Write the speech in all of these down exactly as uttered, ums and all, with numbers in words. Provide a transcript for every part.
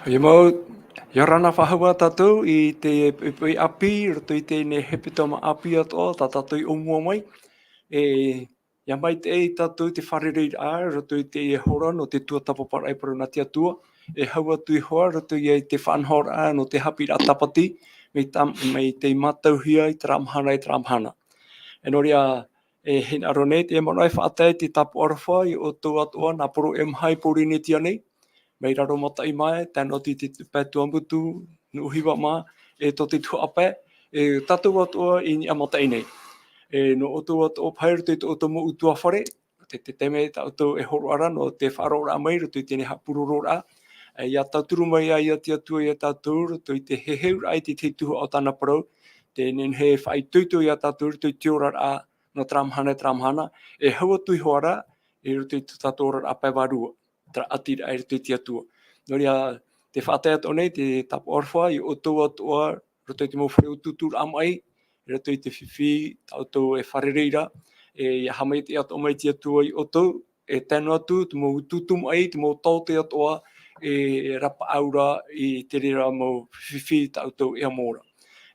ʻOia mau, ʻia ora na faʻahou tātou i te poʻipoʻi ʻāpī, i roto i teie hepetoma ʻāpī atoʻa, tā tātou i ʻōmua mai. E, ʻia maitaʻi tātou te fārereiraʻa, i roto i te hora nō te tuatāpaparaʻa e parau nā te Atua. E hau atu iho ā, i roto i te faʻanahoraʻa nō te haʻapiʻiraʻa tāpati, mai tā, mai tei mātauhia i terā mahana, i terā mahana. E nō reira, e hinaʻaro nei, te manaʻo e faʻatae te tāpaʻo aroha iā ʻoutou atoʻa nā poro e maha i Pōrīnetia nei, mai Raromataʻi mā, tae noa atu i te pae Tuamotu, Nuʻuhiva mā, e tō te tuhaʻa pae, e tātou atoʻa i Niʻa Mataʻi nei. E nō ʻoutou atoʻa paʻi i roto i tō ʻoutou mau ʻutuāfare, te, te taime tā ʻoutou e hōroʻa ra nō te faʻaroʻoraʻa mai i roto i teie haʻapurororaʻa, e, ʻia tauturu mai ai te Atua iā tātou, i roto i te heheuraʻa i te tahi tuhaʻa o tāna parau, te nehenehe e faʻaitoito iā tātou, i roto i te oraraʻa, nō terā mahana, terā mahana, e hau atu iho ā ra, i roto i tō tātou oraraʻa pae vārua, terā ʻati ra i roto i te Atua. Nō reira, te faʻatae atoʻa nei, te tāpaʻo aroha iā ʻoutou atoʻa, i roto i te mau fare utuuturaʻa maʻi, i roto i te fifi, tā ʻoutou e fārerei ra, e, ʻia haʻamaitaʻi atoʻa mai te Atua iā ʻoutou, e tae noa atu, te mau utuutu maʻi, te mau taote atoʻa, e rapaʻau ra i te reira mau fifi tā ʻoutou e amo ra.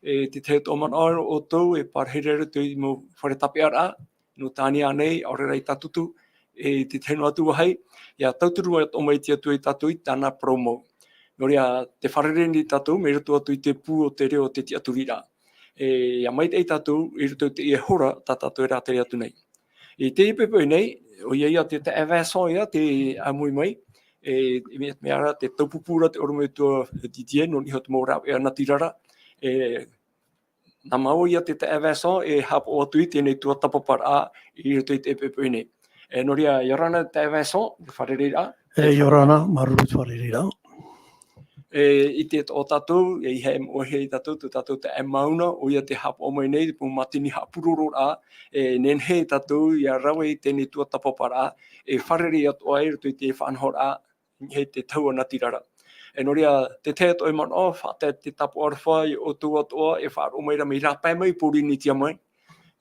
E, te tahi atoʻa manaʻo ʻoutou, e pārahi ra i roto i te mau fare tāpeʻaraʻa, nō Tānia nei, ʻaore rā i Tātutu, e, te tahi noa atu vāhi, ʻia tauturu atoʻa mai te Atua iā tātou i tāna parau mau. Nō reira, te fārerei nei tātou, mai roto atu i te pū o te reo o te tiʻaturiraʻa. E, ʻia maitaʻi tātou, i roto i teie hora, tā tātou e rātere atu nei. I teie poʻipoʻi nei, ʻoia ia te taeaʻe Vincent ia, tē ʻāmui mai, e, i mea, mea ra, te taupupū ra te ʻorometua Didier, nō niʻa iho te mau rāveʻa natirara, e, nā māua ia te taeaʻe Vincent, e haʻapaʻo atu i teie tuatāpaparaʻa, i roto i teie poʻipoʻi nei. E, nō reira, ʻia ora na taeaʻe Vincent, te fārereiraʻa. E, ʻia ora na, māuruuru te fārereiraʻa. E, ʻite atoʻa tātou, e, ʻeiaha e moʻehia ia tātou, tō tātou taeaʻe Mauna, ʻoia tē haʻapaʻo mai nei, te mau mātini haʻapurororaʻa, e, nehenehe tātou ʻia rave i teie tuatāpaparaʻa, e fārerei atoʻa ai i roto i te faʻanahoraʻa, i niʻa i te tahua natirara. E nō reira, te tahi atoʻa manaʻo, faʻatae te tāpaʻo aroha iā ʻoutou atoʻa, e faʻaroʻo mai ra mai rāpae mai, Pōrīnetia mai,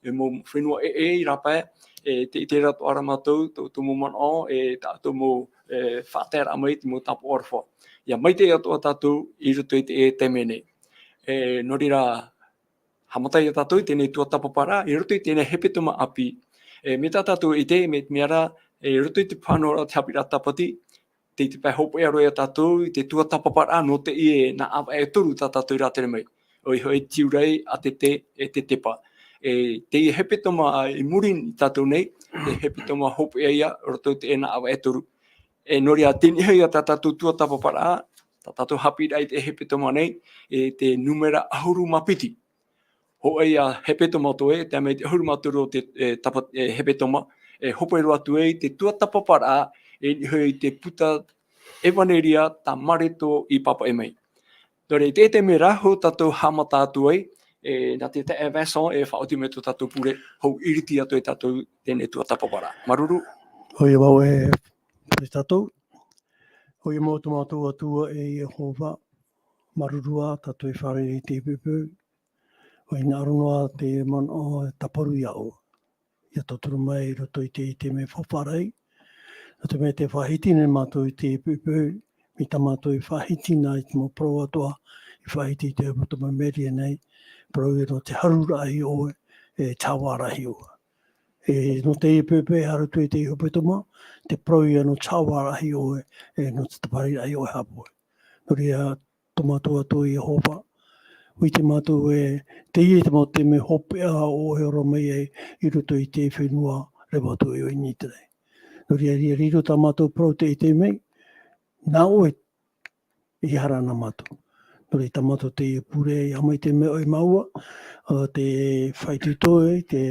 e mau fenua ʻē, ʻē, i rāpae, e tē ʻite ra atoʻa ra mātou, tō, tō mau manaʻo, e tā ʻoutou mau, e, faʻataeraʻa mai, te mau tāpaʻo aroha. ʻIa maitaʻi atoʻa tātou i roto i te, e, taime nei. E, nō reira, haʻamata ia tātou i teie tuatāpaparaʻa, i roto i teie hepetoma ʻāpī. E, mai tā tātou i ʻite, mai te mea ra, e, i roto i te faʻanahoraʻa o te haʻapiʻiraʻa tāpati, tei te pae hopeʻa roa ia tātou i te tuatāpaparaʻa nō teie nā ʻāvaʻe e toru tā tātou i rātere mai. ʻOia hoʻi, Tiurai, ʻĀtete, e Tetepa. E, teie hepetoma i muri ia tātou nei, te hepetoma hopeʻa ia, roto i teie nā ʻāvaʻe e toru. E, nō reira, tei niʻa ia tā tātou tuatāpaparaʻa, tā tātou haʻapiʻiraʻa i te hepetoma nei, e, te nūmera ʻahuru mā piti. Hōʻē ia hepetoma atoʻa, e tae mai te ʻahuru mā toru o te, e, tapa-, e, hepetoma, e hope roa atu ai te tuatāpaparaʻa, e niʻa i te puta ʻEvaneria tā Mareko i pāpaʻi mai. Nō reira, i teie taime ra, hou tātou haʻamata atu ai, e, nā te taeaʻe Vincent, e faʻaoti mai tō tātou pure, hou ʻiriti atu ai tātou teie tuatāpaparaʻa. Māuruuru. ʻOia mau, e, pure tātou. ʻOia mau tō mātou Atua, e Iehova, māuruuru ā tātou e fārerei i teie poʻipoʻi. ʻOia, hinaʻaro noa te manaʻo e tāparu iā ʻoe. ʻIa tauturu mai i roto i te, i te mea faʻaʻite. Nō te mea tē faʻahiti nei mātou i teie poʻipoʻi, mai tā mātou i faʻahiti na i te mau parau atoʻa, i faʻahiti i te hepetoma i maʻiri aʻe nei, parau ia nō te haruraʻa iā ʻoe, e te haʻavāraʻa iā ʻoe. E, nō teie poʻipoʻi e haere atu i te hepetoma, te parau ia nō te haʻavāraʻa iā ʻoe, e nō te tāpariraʻa iā ʻoe haʻapohe. Nō reira, tō mātou Atua Iehova, ʻua ʻite mātou ē, teie te mau taime hopeʻa ʻoe e ora mai ai i roto i te fenua reva atu ʻo Initere. Nō reira, ʻia riro tā mātou parau i teie taime, nā ʻoe e ʻite ra nā mātou. Nō reira, tā mātou teie pure, ʻia haʻamaitaʻi mai ʻoe iā māua, ā, tē faʻaitoito ai, tē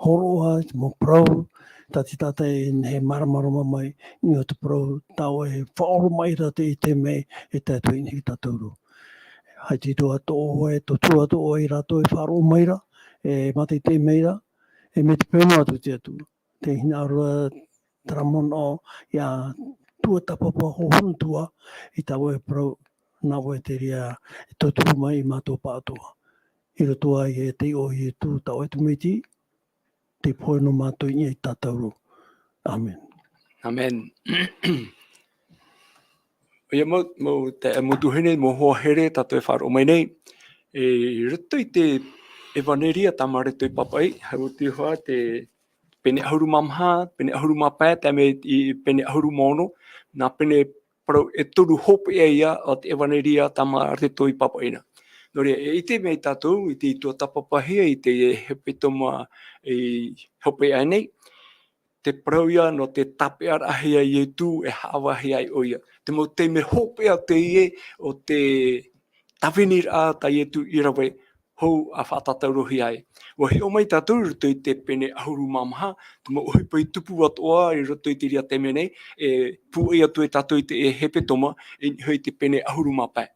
hōroʻa, te mau parau, tā te taʻata e nehenehe e māramarama mai, i niʻa i te parau, tā ʻoe e faʻaoromaʻi ra i teie taime, e tae atu i niʻa ia tātou ra. Haʻaitoito atoʻa ʻoe, tauturu atoʻa ʻoe ia rātou e faʻaroʻo mai ra, e mātaʻitaʻi mai ra, e mai te peu noa atu te Atua. Tē hinaʻaro ra terā manaʻo, ʻia tuatāpapa hohonu atu ā, i tā ʻoe parau, nā ʻoe te reira e tauturu mai ia mātou pāʻatoʻa. I roto ā i te iʻoa o Ietu, tā ʻoe tamaiti, tei pohe nō mātou i niʻa ia tātou ra. ʻĀmene. ʻĀmene. ʻOia mau, mau, te, mau tuahine, mau hoa here, tātou e faʻaroʻo mai nei. E, i roto i te ʻEvaneria tā Mareko i pāpaʻi, hau atu hoʻi te pene ʻahuru mā maha, pene ʻahuru mā pae, tae mai i pene ʻahuru mā ono, nā pene parau e toru hopeʻa ia o te ʻEvaneria tā Mareko i pāpaʻi na. Nō reira, e ʻite mai tātou, i te tuatāpapahia, i te hepetoma i hopeʻa nei, te parau ia nō te tāpeʻaraʻahia a Ietu e haʻavāhia ai ʻoia. Te mau taime hopeʻa teie o te tāviniraʻa tā Ietu i rave hou a faʻatātaurohia ai. ʻUa hiʻo mai tātou i roto i te pene ʻahuru mā maha, te mau ʻohipa i tupu atoʻa i roto i te reira taime nei, e pūai atu e tātou i te hepetoma, i niʻa hoʻi i te pene ʻahuru mā pae.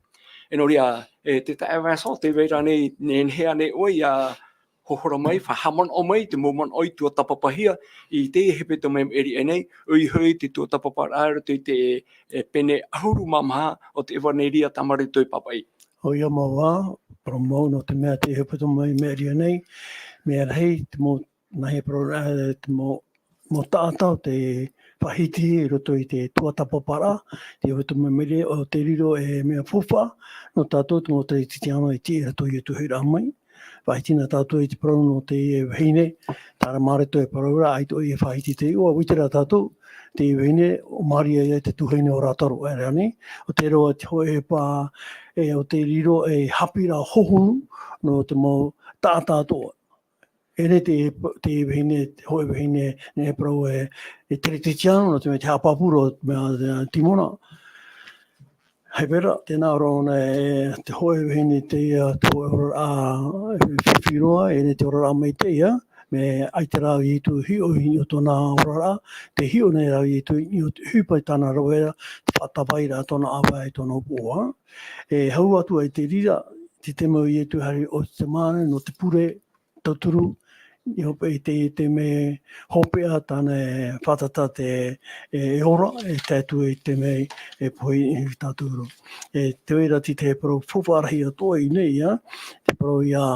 E nō reira, e te taeaʻe Vincent, tē vai ra nei, nehenehe ānei ʻoe ʻia hohora mai, faʻahaʻamanaʻo mai, te mau manaʻo i tuatāpapahia, i te hepetoma i maʻiri aʻe nei, ʻoia hoʻi te tuatāpaparaʻa i roto i te, e, pene ʻahuru mā maha o te ʻEvaneria tā Mareko i pāpaʻi. ʻOia mau ā, parau mau nō te mea te hepetoma i maʻiri aʻe nei, mea rahi, te mau, nā hea parau ra, e, te mau, mau taʻata o te faʻahiti i roto i te tuatāpaparaʻa, te hepetoma i maʻiri aʻe, ʻo tē riro ei mea faufaʻa, nō tātou te mau Kerisetiano i tiʻi i roto i te tuhaʻa mai. Faʻahiti na tātou i te parau nō te vahine, terā Mareko e parau ra, ʻaita ʻoia e faʻahiti te iʻoa, ʻua ʻite rā tātou, te vahine, ʻo Maria ia te tuahine o Lāzaro, ʻaore rā ānei, ʻo te roa te hōʻē pā, e, ʻo tē riro ei haʻapiʻiraʻa hohonu, nō te mau taʻata atoʻa. E nei te, te vahine, te hōʻē vahine, nehenehe e parau e, e Kerisetiano, nō te mea te haʻapāpū roa, mea, e, Timona. Hepetoma, tēnā ʻōrana e, te hōʻē vahine teie, te hōʻē oraraʻa, e, fifi roa, e nei te oraraʻa maitaʻi, mea ʻaita rā Ietu i hiʻo i niʻa i tōna oraraʻa, tē hiʻo nei rā Ietu i niʻa i te ʻohipa i tāna rave ra, te faʻatāvai ra tōna ʻāvae i tōna upoʻo. E hau atu ai te reira, te taime ʻo Ietu i haere i Ierusalema nō te pure, tauturu, i hope i te, te mea hopeʻa tāna e fātata te, e, e ora, e tae atu i te mea e pohe i tātou ra. E te vai ra te, te parau faufaʻa rahi atoʻa i ʻō nei, ʻia, te parau ia,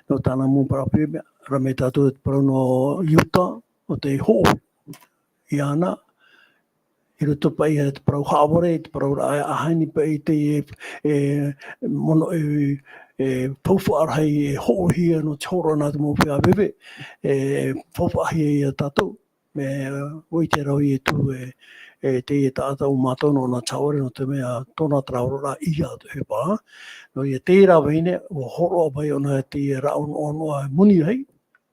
nō tāna mau parau pē, rave tātou te parau nō Iuta, ʻo tē hoʻo iāna, i roto paʻi i te parau haʻavare, i te parau ra, e, ʻaita paʻi te, e, e, manaʻo e, e, faufaʻa rahi e hoʻohia nō te hōroʻa nā te mau feiā veve, e, faufaʻahia ia tātou, mea, ʻua ʻite ra Ietu e, e, teie taʻata ʻo mātou nō nā te haʻavare nō te mea tōna terā oraraʻa ʻia te ʻohipa. Nō reira terā vahine, ʻua hōroʻa mai ʻōna teie rā ʻōnoʻa moni rahi,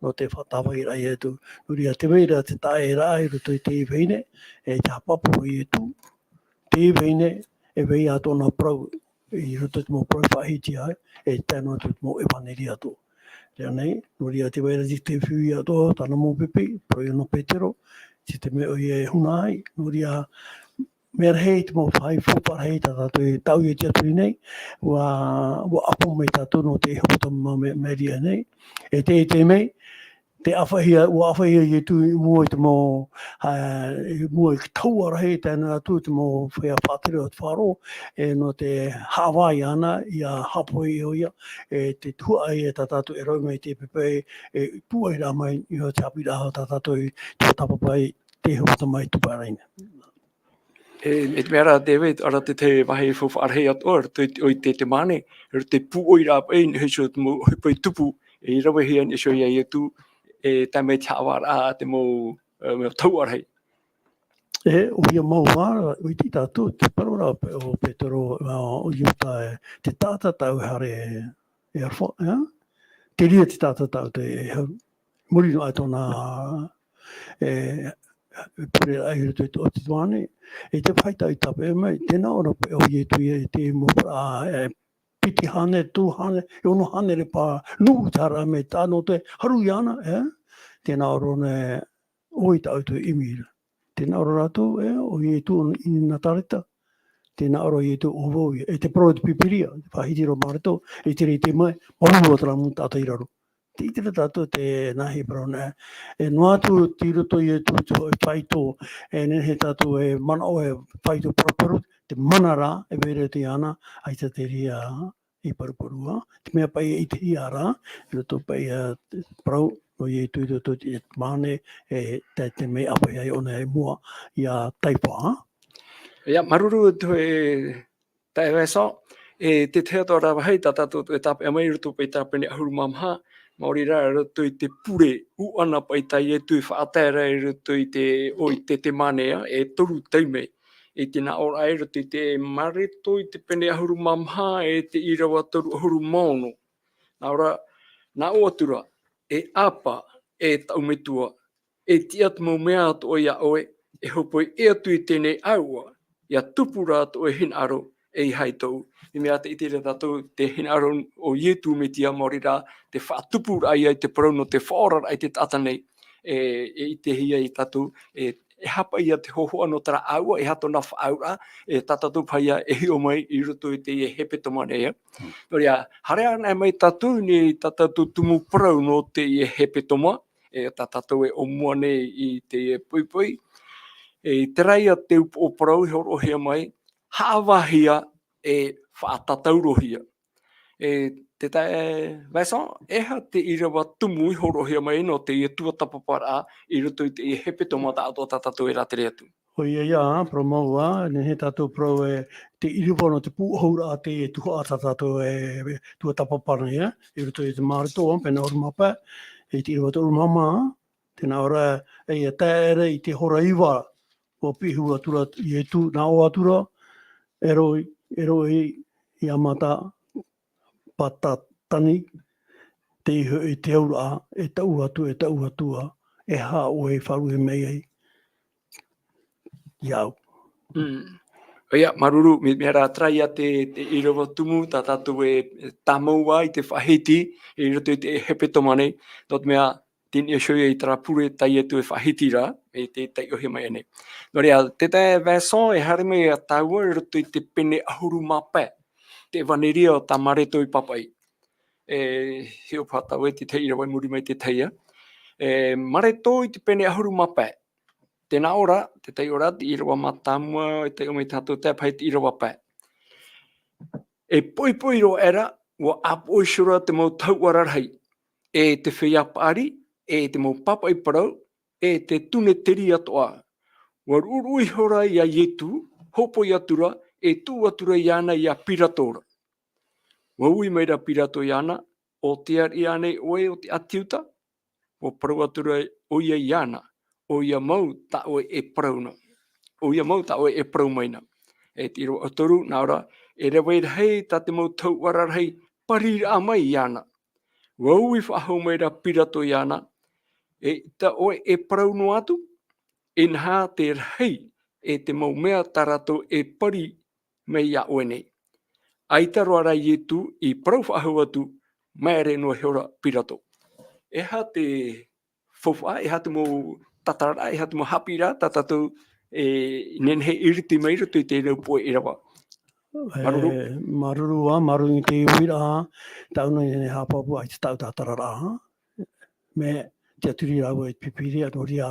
nō te faʻatāvai ra Ietu. Nō reira, te vai ra te taʻeraʻa i roto i te vahine, e te haʻapāpū Ietu, te vahine, e vai ā tōna parau, i roto i te mau parau faʻahiti ai, e tae noa atu i te mau ʻevaneria atoʻa. Teie nei, nō reira te vai ra te fifi atoʻa, tāna mau pipi, parau ia nō Petero, te, te mea ʻoia e huna ai, nō reira, mea rahi te mau faufaʻa rahi tā tātou e taui e tiʻaturi nei, ʻua, ʻua ʻapo mai tātou nō te hepetoma i maʻiri aʻe nei. E te, e te mea, te ʻāfaʻihia, ʻua ʻāfaʻihia Ietu i mua i te mau, ā, i mua i te tahua rahi, tae noa atu te mau feiā faʻatere o te faʻaroʻo, e nō te haʻavāhi iāna, ʻia haʻapohe ʻoia, e te tuhaʻa ia tā tātou e rave mai te pepe, e pūai ra mai, i te haʻapiʻiraʻa tā tātou i te tāpapa i te hepetoma i tupu ra ʻōna. E, e te mea ra, David, ʻaita te, te vāhi faufaʻa rahi atoʻa, roto i te, ʻo i te, te māne, roto i te pūʻoiraʻa paʻi, i niʻa hoʻi i te mau ʻohipa i tupu, e i ravehia i niʻa iho ia Ietu, e tae mai te haʻavāraʻa a te mau, e, mau tahua rahi. E, ʻoia mau ā, ʻua ʻite tātou, te parau ra o Petero, ā, ʻo Iuta, e, te taʻata tāʻu e haere e, e aroha, e? Te reira te taʻata tāʻu tei hau. Muri noa i tōna, e, pure i roto i te, o te Ioane, e te fāito i tāpeʻa mai, tē nā ʻō ra paʻi ʻo Ietu ia i te mau parau, e, piti hānere, toru hānere, e ono hānere pā nuʻu te haere mai, tā nō te haru iāna, e? Tē nā ʻō ra ʻōna, ʻoia tāʻu e ʻimi ra. Tē nā ʻō ra rātou, e, ʻo Ietu i Nazareta. Tē nā ʻō ra Ietu ʻo vau ïa. E te parau o te Pīpīria, faʻahiti ra Mareko, e te reira mai, māuruuru terā mau taʻata i raro. Tē ʻite ra tātou te nāhea parau nei. E noa atu tei roto Ietu te hōʻē fāito, e nehenehe tātou e manaʻo e fāito paruparu, te mana rā, e vai ra te ana, ʻaita te reira i paruparu ā. Te mea paʻi e ʻitehia ra, i roto paʻi i te parau, nō Ietu i roto i te māne, e te, te mea ʻāfaʻi ai ʻōna i mua ia Taifa. Ia, māuruuru atu e taeaʻe Vincent, e te tahi atu ra vāhi tā tātou e tāpeʻa mai i roto paʻi i tā pene ʻahuru mā maha, maori rā i roto i te pure ʻuʻana paʻi tā Ietu i faʻatae ra i roto i te, ʻo i te, te mānea, e toru taime. I te nāʻōraʻa i roto i te Mareko i te pene ʻahuru mā maha, e te ʻīrava toru ʻahuru mā ono. Nā ʻō ra, nā ʻō atu ra, e ʻĀpā, e taʻu metua, e tiʻa te mau mea atoʻa iā ʻoe, e hōpoi ʻē atu i teie nei ʻāua, ʻia tupu rā tō ʻoe hinaʻaro, ʻeiaha tōʻu. I mea te ʻite ra tātou te hinaʻaro o Ietu Metia, maori rā, te faʻatupuraʻa ia i te parau nō te faʻaoraraʻa i te taʻata nei, e, e ʻitehia ia tātou, e, e aha paʻi ia te hōhoʻa nō terā ʻāua, e aha tōna faʻaauraʻa, e tā tātou paʻi ia e hiʻo mai i roto i teie hepetoma nei, ā. Mm. Nō reira, haere anaʻe mai tātou nei tā tātou tumu parau nō teie hepetoma, e tā tātou e ʻōmua nei i teie poʻipoʻi. E, i terā ia te upoʻo parau i hōroʻahia mai, haʻavāhia e faʻatataurohia. E, te taeaʻe Vincent, e aha te ʻīrava tumu i hōroʻahia mai nō teie tuatāpaparaʻa i roto i teie hepetoma tāʻatoʻa tā tātou e rātere atu? ʻOia ia, parau mau ā, nehenehe tātou e parau e te ʻīrava nō te pūʻohuraʻa teie tuhaʻa tā tātou e tuatāpapa nei, ā, i roto i te Mareko, ā, pene ʻahuru mā pae, i te ʻīrava toru mā maha, tē nā ʻō ra, e, ʻia tae ra i te hora iva, ʻua piʻi atu ra Ietu, nā ʻō atu ra, Eroi, Eroi, lama sabakatani, teie hoʻi te auraʻa, e tāʻu Atua, e tāʻu Atua, e aha ʻoe i faʻaruʻe mai ai iāʻu. Mm. ʻOia, māuruuru, mea, mea rā terā ia te, te ʻīrava tumu, tā tātou e, e tāmau ā i te faʻahiti, i roto i te hepetoma nei, nō te mea, tē nā ʻō ra i terā pure tā Ietu e faʻahiti ra, e te taiʻohia mai nei. Nō reira, te taeaʻe Vincent, e haere mai ia tāua i roto i te pene ʻahuru mā pae, te ʻevaneria o tā Mareko i pāpaʻi. E, hiʻo paha tāua i te tahi ʻīrava i muri mai i te tahi, ā. E, Mareko i te pene ʻahuru mā pae. Tē nā ʻō ra, te taiʻo ra, te ʻīrava mātāmua, e taiʻo mai tātou, tae paʻi i te ʻīrava pae. E poʻipoʻi roa aʻera, ʻua ʻāpoʻo iho ra te mau tahuʻa rarahi, e te feiā paʻari, e te mau pāpaʻi parau, e te tune teri atoʻa. ʻUa ruʻuruʻu ihora ia Ietu, hōpoi atu ra, e tuʻu atu ra iāna ia Pirato ra. ʻUa ui mai ra Pirato iāna, ʻo tē ariʻi ānei ʻoe ʻo te ʻĀti Iuta? ʻUa parau atu ra ʻoia iāna, ʻoia mau tā ʻoe e parau na. ʻOia mau tā ʻoe e parau mai na. E te ʻīrava toru, nā ʻō ra, e rave rahi tā te mau tahuʻa rarahi pariraʻa mai iāna. ʻUa ui faʻahou mai ra Pirato iāna, eʻita ʻoe e parau noa atu? Inaha te rahi e te mau mea tā rātou e pari mai iā ʻoe nei. ʻAita roa rā Ietu i parau faʻahou atu, māere noa ihora Pirato. E aha te faufaʻa, e aha te mau tātararaʻa, e aha te mau haʻapiʻiraʻa tā tātou e nehenehe e ʻiriti mai i roto i teie upoʻo ʻīrava? Māuruuru. E, māuruuru ā, māuruuru i te uiraʻa, tāʻu nei e haʻapāpū ʻaita tāʻu tātararaʻa. Mea tiʻaturi rāua i te Pīpīria, nō reira,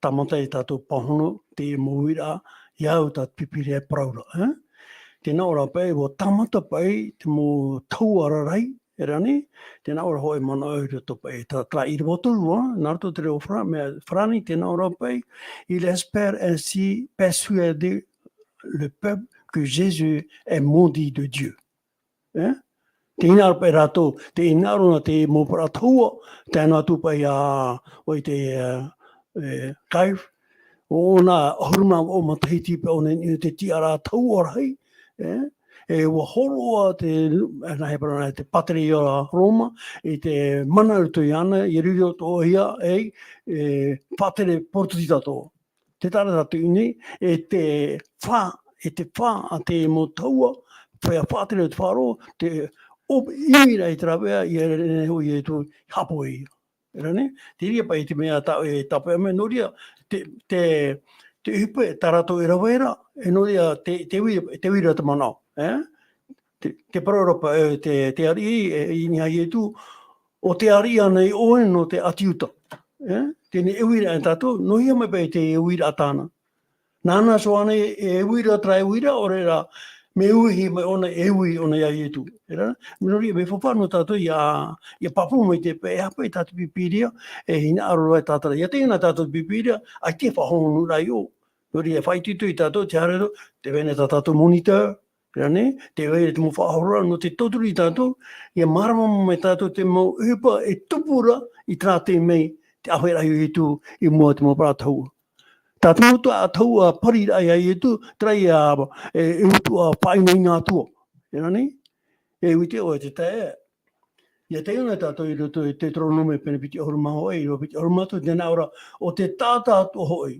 tāmata e tātou pāhono, te mau uiraʻa, ʻia au tā te Pīpīria e parau ra, ā? Tē nā ʻō ra paʻi, ʻua tāmata paʻi te mau tahuʻa rarahi, e rā nei, tē nā ʻō ra hoʻi e manaʻo i roto paʻi, tā, terā ʻīrava toru, ā, nā roto te reo farā-, mea farāni, tē nā ʻō ra paʻi, il espère ainsi persuader le peuple que Jésus est maudit de Dieu. E? Te hinaʻaro paʻi rātou, te hinaʻaro nā te mau parau tahuʻa, tae noa atu paʻi iā, ʻoia te, e, e, Caiphas, ʻo ʻōna ʻahuru mā vaʻu matahiti paʻi ʻōna i niʻa i te tiʻaraʻa tahuʻa rahi, e? E ʻua hōroʻa te, e, nā he parau nā te pātireia Roma, i te mana i roto iāna, ʻia riro atoʻa ia, e, e, pātere Porotetano. Tē taʻa ra tātou i ʻō nei, e te fā, e te fā a te mau tahuʻa, feiā pātere o te faʻaroʻo, te ʻo-, ʻimi ra i te rāveʻa, ʻia nehenehe hoʻi Ietu i haʻapohe ia. E rā nei, te reira paʻi te mea tā, e tāpeʻa mai, nō reira, te, te, te ʻohipa tā rātou e rave ra, e nō reira, te, te uira, te uira te manaʻo, e? Te, te parau ra paʻi, e, te, te ariʻi, e, i niʻa iā Ietu, ʻo tē ariʻi ānei ʻoe nō te ʻĀti Iuta. E? Teie nei e uiraʻa e tātou, nō hea mai paʻi te uiraʻa tāna. Nāna Ioane e uira terā e uira, ʻaore rā, mea uihi mai ʻōna e ui ʻōna iā Ietu. E rā, nō reira, mea faufaʻa nō tātou ʻia, ʻia pāpū mai te pae, e aha paʻi tā te Pīpīria, e hinaʻaro ra e tātara. ʻIa tae na tātou te Pīpīria, ʻaita e faʻahōhonu ra i ʻō. Nō reira, e faʻaitoito ia tātou, te haere roa, tē vai nei tā tātou monitor, ʻia ʻite, tē vai nei te mau faʻahoro, nō te tauturu ia tātou, ʻia mārama mai tātou te mau ʻohipa e tupu ra i terā taime, te ʻāfaʻiraʻa o Ietu i mua i te mau parau tahua. Tā te mau tuhaʻa tahua pariraʻa ia Ietu, terā ia, e, e utuʻa faʻainaina atu. ʻIa ʻite ʻoe te taeaʻe. ʻIa taiʻo na tātou i roto i Teuteronome pene piti ʻahuru mā hōʻē, ʻīrava piti ʻahuru mā toru, tē nā ʻō ra, ʻo te taʻata atoʻa hoʻi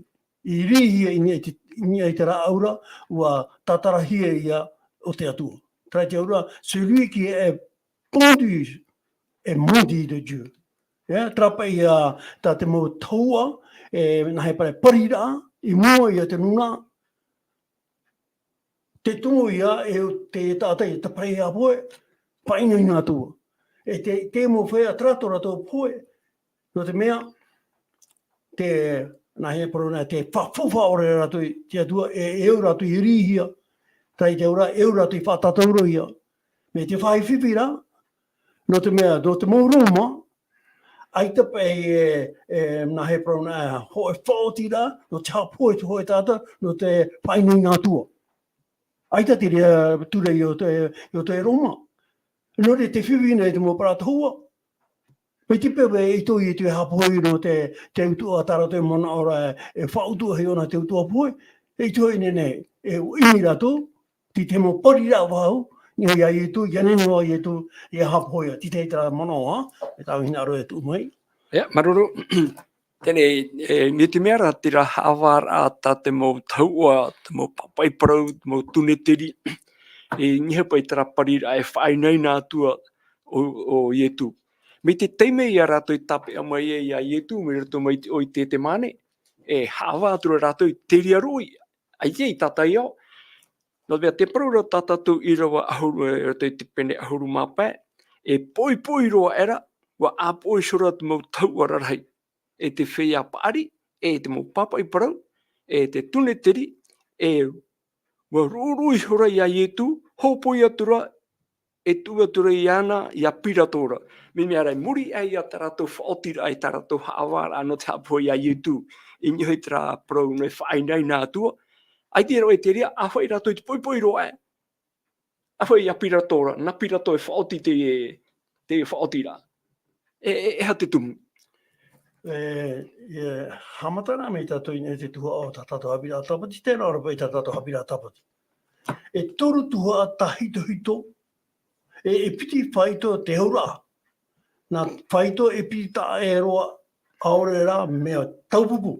i rīhia i niʻa i te, i niʻa i te rāʻau ra, ʻua tātarahia ia o te Atua. Terā te auraʻa, celui qui est pondu est maudit de Dieu. ʻIa, terā paʻi ia tā te mau tahua, e, nāhea paʻi pariraʻa, i mua ia te nūnaʻa, te tumu ia e te taʻata i te parau haʻapohe, faʻainaina atu. E te, te mau feiā terā tō rātou pohe, nō te mea, te, nāhea parau na, te faʻafaufaʻa ʻore rātou i te Atua, e, e au rātou i rīhia, terā te auraʻa, e au rātou i faʻatātaurohia. Mai te faʻafifi ra, nō te mea, nō te mau Roma, ʻaita paʻi e, e, nāhea parau na, e, hōʻē faʻaotiraʻa, nō te haʻapohe, te hōʻē taʻata, nō te faʻainaina atu. ʻAita te reira ture i ʻō te, i ʻō te Roma. Nō reira te fifi nei te mau parau tahua. Mai te peu e ʻite ʻoe e te haʻapohe nō te, te utuʻa tā rātou e manaʻo ra e, e faʻautuʻahia ʻōna te utuʻa pohe. E ʻite ʻoe e nehenehe, e ʻimi rātou, tei te mau pariraʻa faʻahou, i niʻa ia Ietu, ʻia nehenehe ʻo Ietu, ʻia haʻapohe ia, teie terā manaʻo, e tāʻu hinaʻaro e tuʻu mai. ʻIa, māuruuru. Teie, e, nō te mea rā, terā haʻavāraʻa tā te mau tahua, te mau pāpaʻi parau, te mau tūneteri, e, i niʻa paʻi terā pariraʻa e faʻainaina atu ā ʻo, ʻo Ietu. Mai te taime ia rātou i tāpeʻa mai ai ia Ietu, mai roto mai te, ʻo i Ietesemane, e haʻavā atu ra rātou i te reira roa, ʻaita i tātaʻi ao. Nō te mea, tē parau ra tā tātou ʻīrava ʻahuru, e, roto i te pene ʻahuru mā pae, e poʻipoʻi roa aʻera, ʻua ʻāpoʻo iho ra te mau tahua rarahi, e te feiā paʻari, e te mau pāpaʻi parau, e te tūneteri, e ʻua ruʻuruʻu iho ra ia Ietu, hōpoi atu ra, e tuʻu atu ra iāna, ia Pirato ra. Mai te mea rā, i muri aʻe ia tā rātou faʻaotiraʻa, i tā rātou haʻavāraʻa nō te haʻapohe ia Ietu, i niʻa i terā parau nō te faʻainaina atu ā, ʻaita rā e te reira, ʻāfaʻi rātou i te poʻipoʻi roa aʻe. ʻĀfaʻi ia Pirato ra, nā Pirato e faʻaoti te, te faʻaotiraʻa. E, e, e aha te tumu? E, e, haʻamata rā mai tātou i niʻa i te tuhaʻa o tā tātou haʻapiʻiraʻa tāpati, tē nā ʻō ra paʻi tā tātou haʻapiʻiraʻa tāpati. E toru tuhaʻa tāhitohito, e, e piti faito te auraʻa. Nā faito e piti taʻa ʻē roa, ʻaore rā mea taupupu.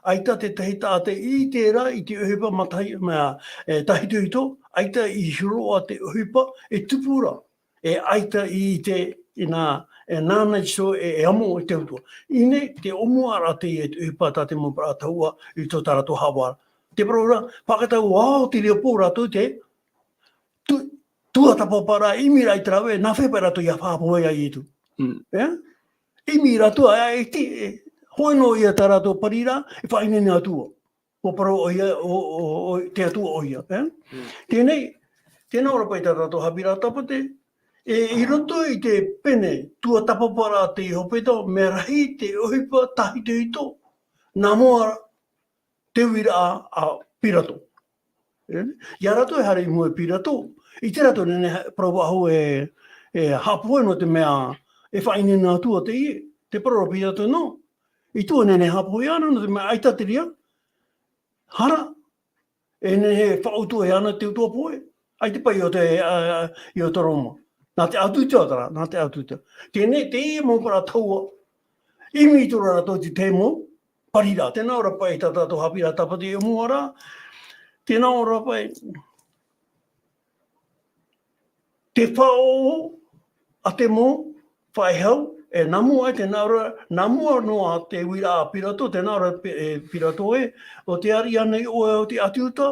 ʻAita te tahi taʻata i ʻite ra i te ʻohipa matahi, mea, e, tāhitohito, ʻaita i hōroʻa te ʻohipa e tupu ra. E ʻaita i ʻite i nā, e nāna iho e, e amo i te Atua. I ʻō nei, te ʻōmuaraʻa teie e te ʻohipa tā te mau parau tahua i tō tā rātou haʻavāraʻa. Tē parau ra, faʻaʻite ʻoe, ʻo te reira pō rātou te, tu-, tuatāpaparaʻa, ʻimi rā i te rave, nā hea paʻi rātou ʻia haʻapohe ia Ietu. Mm. E? ʻImi rātou, ʻaita, e, hōʻē noa ia tā rātou pariraʻa, e faʻainaina atu ā. ʻUa parau ʻoia, ʻo, ʻo, ʻo, te Atua ʻoia, e? Mm. Teie nei, tē nā ʻō ra paʻi tā tātou haʻapiʻiraʻa tāpati, e, i roto i te pene, tuatāpaparaʻa teie hepetoma, mea rahi te ʻohipa tāhitohito, nā mua te uiraʻa a Pirato. E, ia rātou e haere i mua i Pirato, ʻite rātou e nehenehe parau faʻahou e, e haʻapohe nō te mea e faʻainaina atu ā teie, tē parau ra Pirato nō. ʻIte ʻoe e nehenehe e haʻapohe iāna, nō te mea ʻaita te reira, hara, e nehenehe e faʻautuʻahia ana te utuʻa pohe. ʻAita paʻi i ʻō te, a, a, i ʻō te Roma. Nā te ʻātuʻuta terā, nā te ʻātuʻuta. Teie nei, teie mau parau tahua, ʻimi atu ra rātou i te tahi mau pariraʻa. Tē nā ʻō ra paʻi tā tātou haʻapiʻiraʻa tāpati i mua ra. Tē nā ʻō ra paʻi te faʻaʻōʻō a te mau faʻehau, e nā mua, tē nā ʻō ra, nā mua noa te uiraʻa a Pirato, tē nā ʻō ra Pi-, e, Pirato ē, ʻo tē ariʻi ana iā ʻoe ʻo te ʻātuʻuta,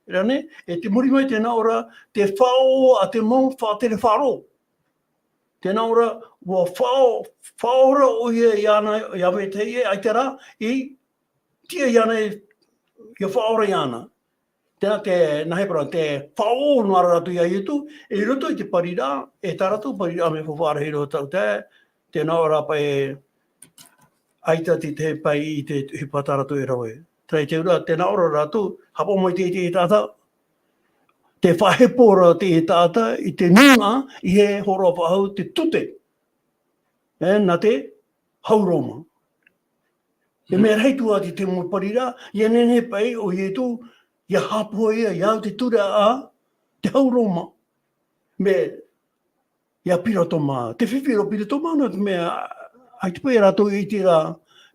e rā nei, e te muri mai tē nā ʻō ra, te faʻaʻōʻō a te mau faʻatere faʻaroʻo. Tē nā ʻō ra, ʻua faʻaʻō-, faʻaora ʻoia iāna, iā vetahi ē, ʻaita rā, i tiʻa iāna, ʻia faʻaora iāna. Tēnā te, nā hea parau, te faʻaʻōʻō noa ra rātou iā Ietu, i roto i te pariraʻa, e tā rātou pariraʻa mea faufaʻa rahi roa tāʻu taeaʻe, tē nā ʻō ra paʻi, ʻaita te tahi paʻi i te ʻohipa tā rātou e rave. Terā i te ora, tē nā ʻō ra rātou, haʻapaʻo mai te, te taʻata, tē faʻahepo ra te taʻata i te nūnaʻa, ʻeiaha e hōroʻa faʻahou te tute. E, nā te hau Roma. E mea rahi atu ā te mau pariraʻa, ʻia nehenehe paʻi ʻo Ietu, ʻia haʻapaʻo ia, ʻia au te ture a te hau Roma. Mea, ʻia Pilato mā, te fifi ra ʻo Pilato mā, nō te mea, ʻaita paʻi rātou i ʻite ra,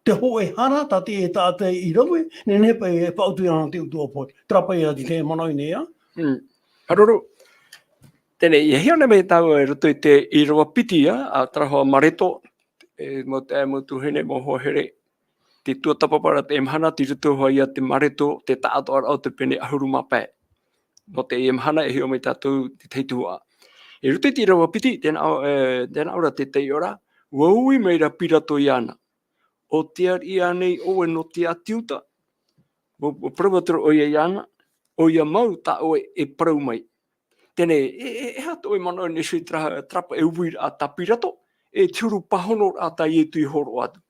te hōʻē hara, tā te taʻata i rave, nehenehe paʻi e faʻautuʻa ana te ʻutuāfare. Terā paʻi ā te, te manaʻo i ʻō nei, ā? Mm. Haruru. Teie, ʻia hiʻo nei mai tāua i roto i te ʻīrava piti, ā, ʻa terā hoʻi Mareto, e, mau taeaʻe, mau tuahine, mau hoa here. Te tuatāpapa ra teie mahana, tei roto hoʻi ia te Mareto, te taʻatoʻaraʻa o te pene ʻahuru mā pae. Nō teie mahana, e hiʻo mai tātou te tahi tuhaʻa. I roto i te ʻīrava piti, tē nā ʻō, e, tē nā ʻō ra te taiʻoraʻa, ʻua ui mai ra Pilato iāna. ʻO te ariʻi ānei ʻoe nō te ʻĀti Iuta? ʻUa, ʻua parau atu ra ʻoia iāna, ʻoia mau tā ʻoe e parau mai. Teie, e, e, e aha tō ʻoe manaʻo i niʻa i terā, terā paʻi uiraʻa tā Pilato, e te huru pāhonoraʻa tā Ietu i hōroʻa atu.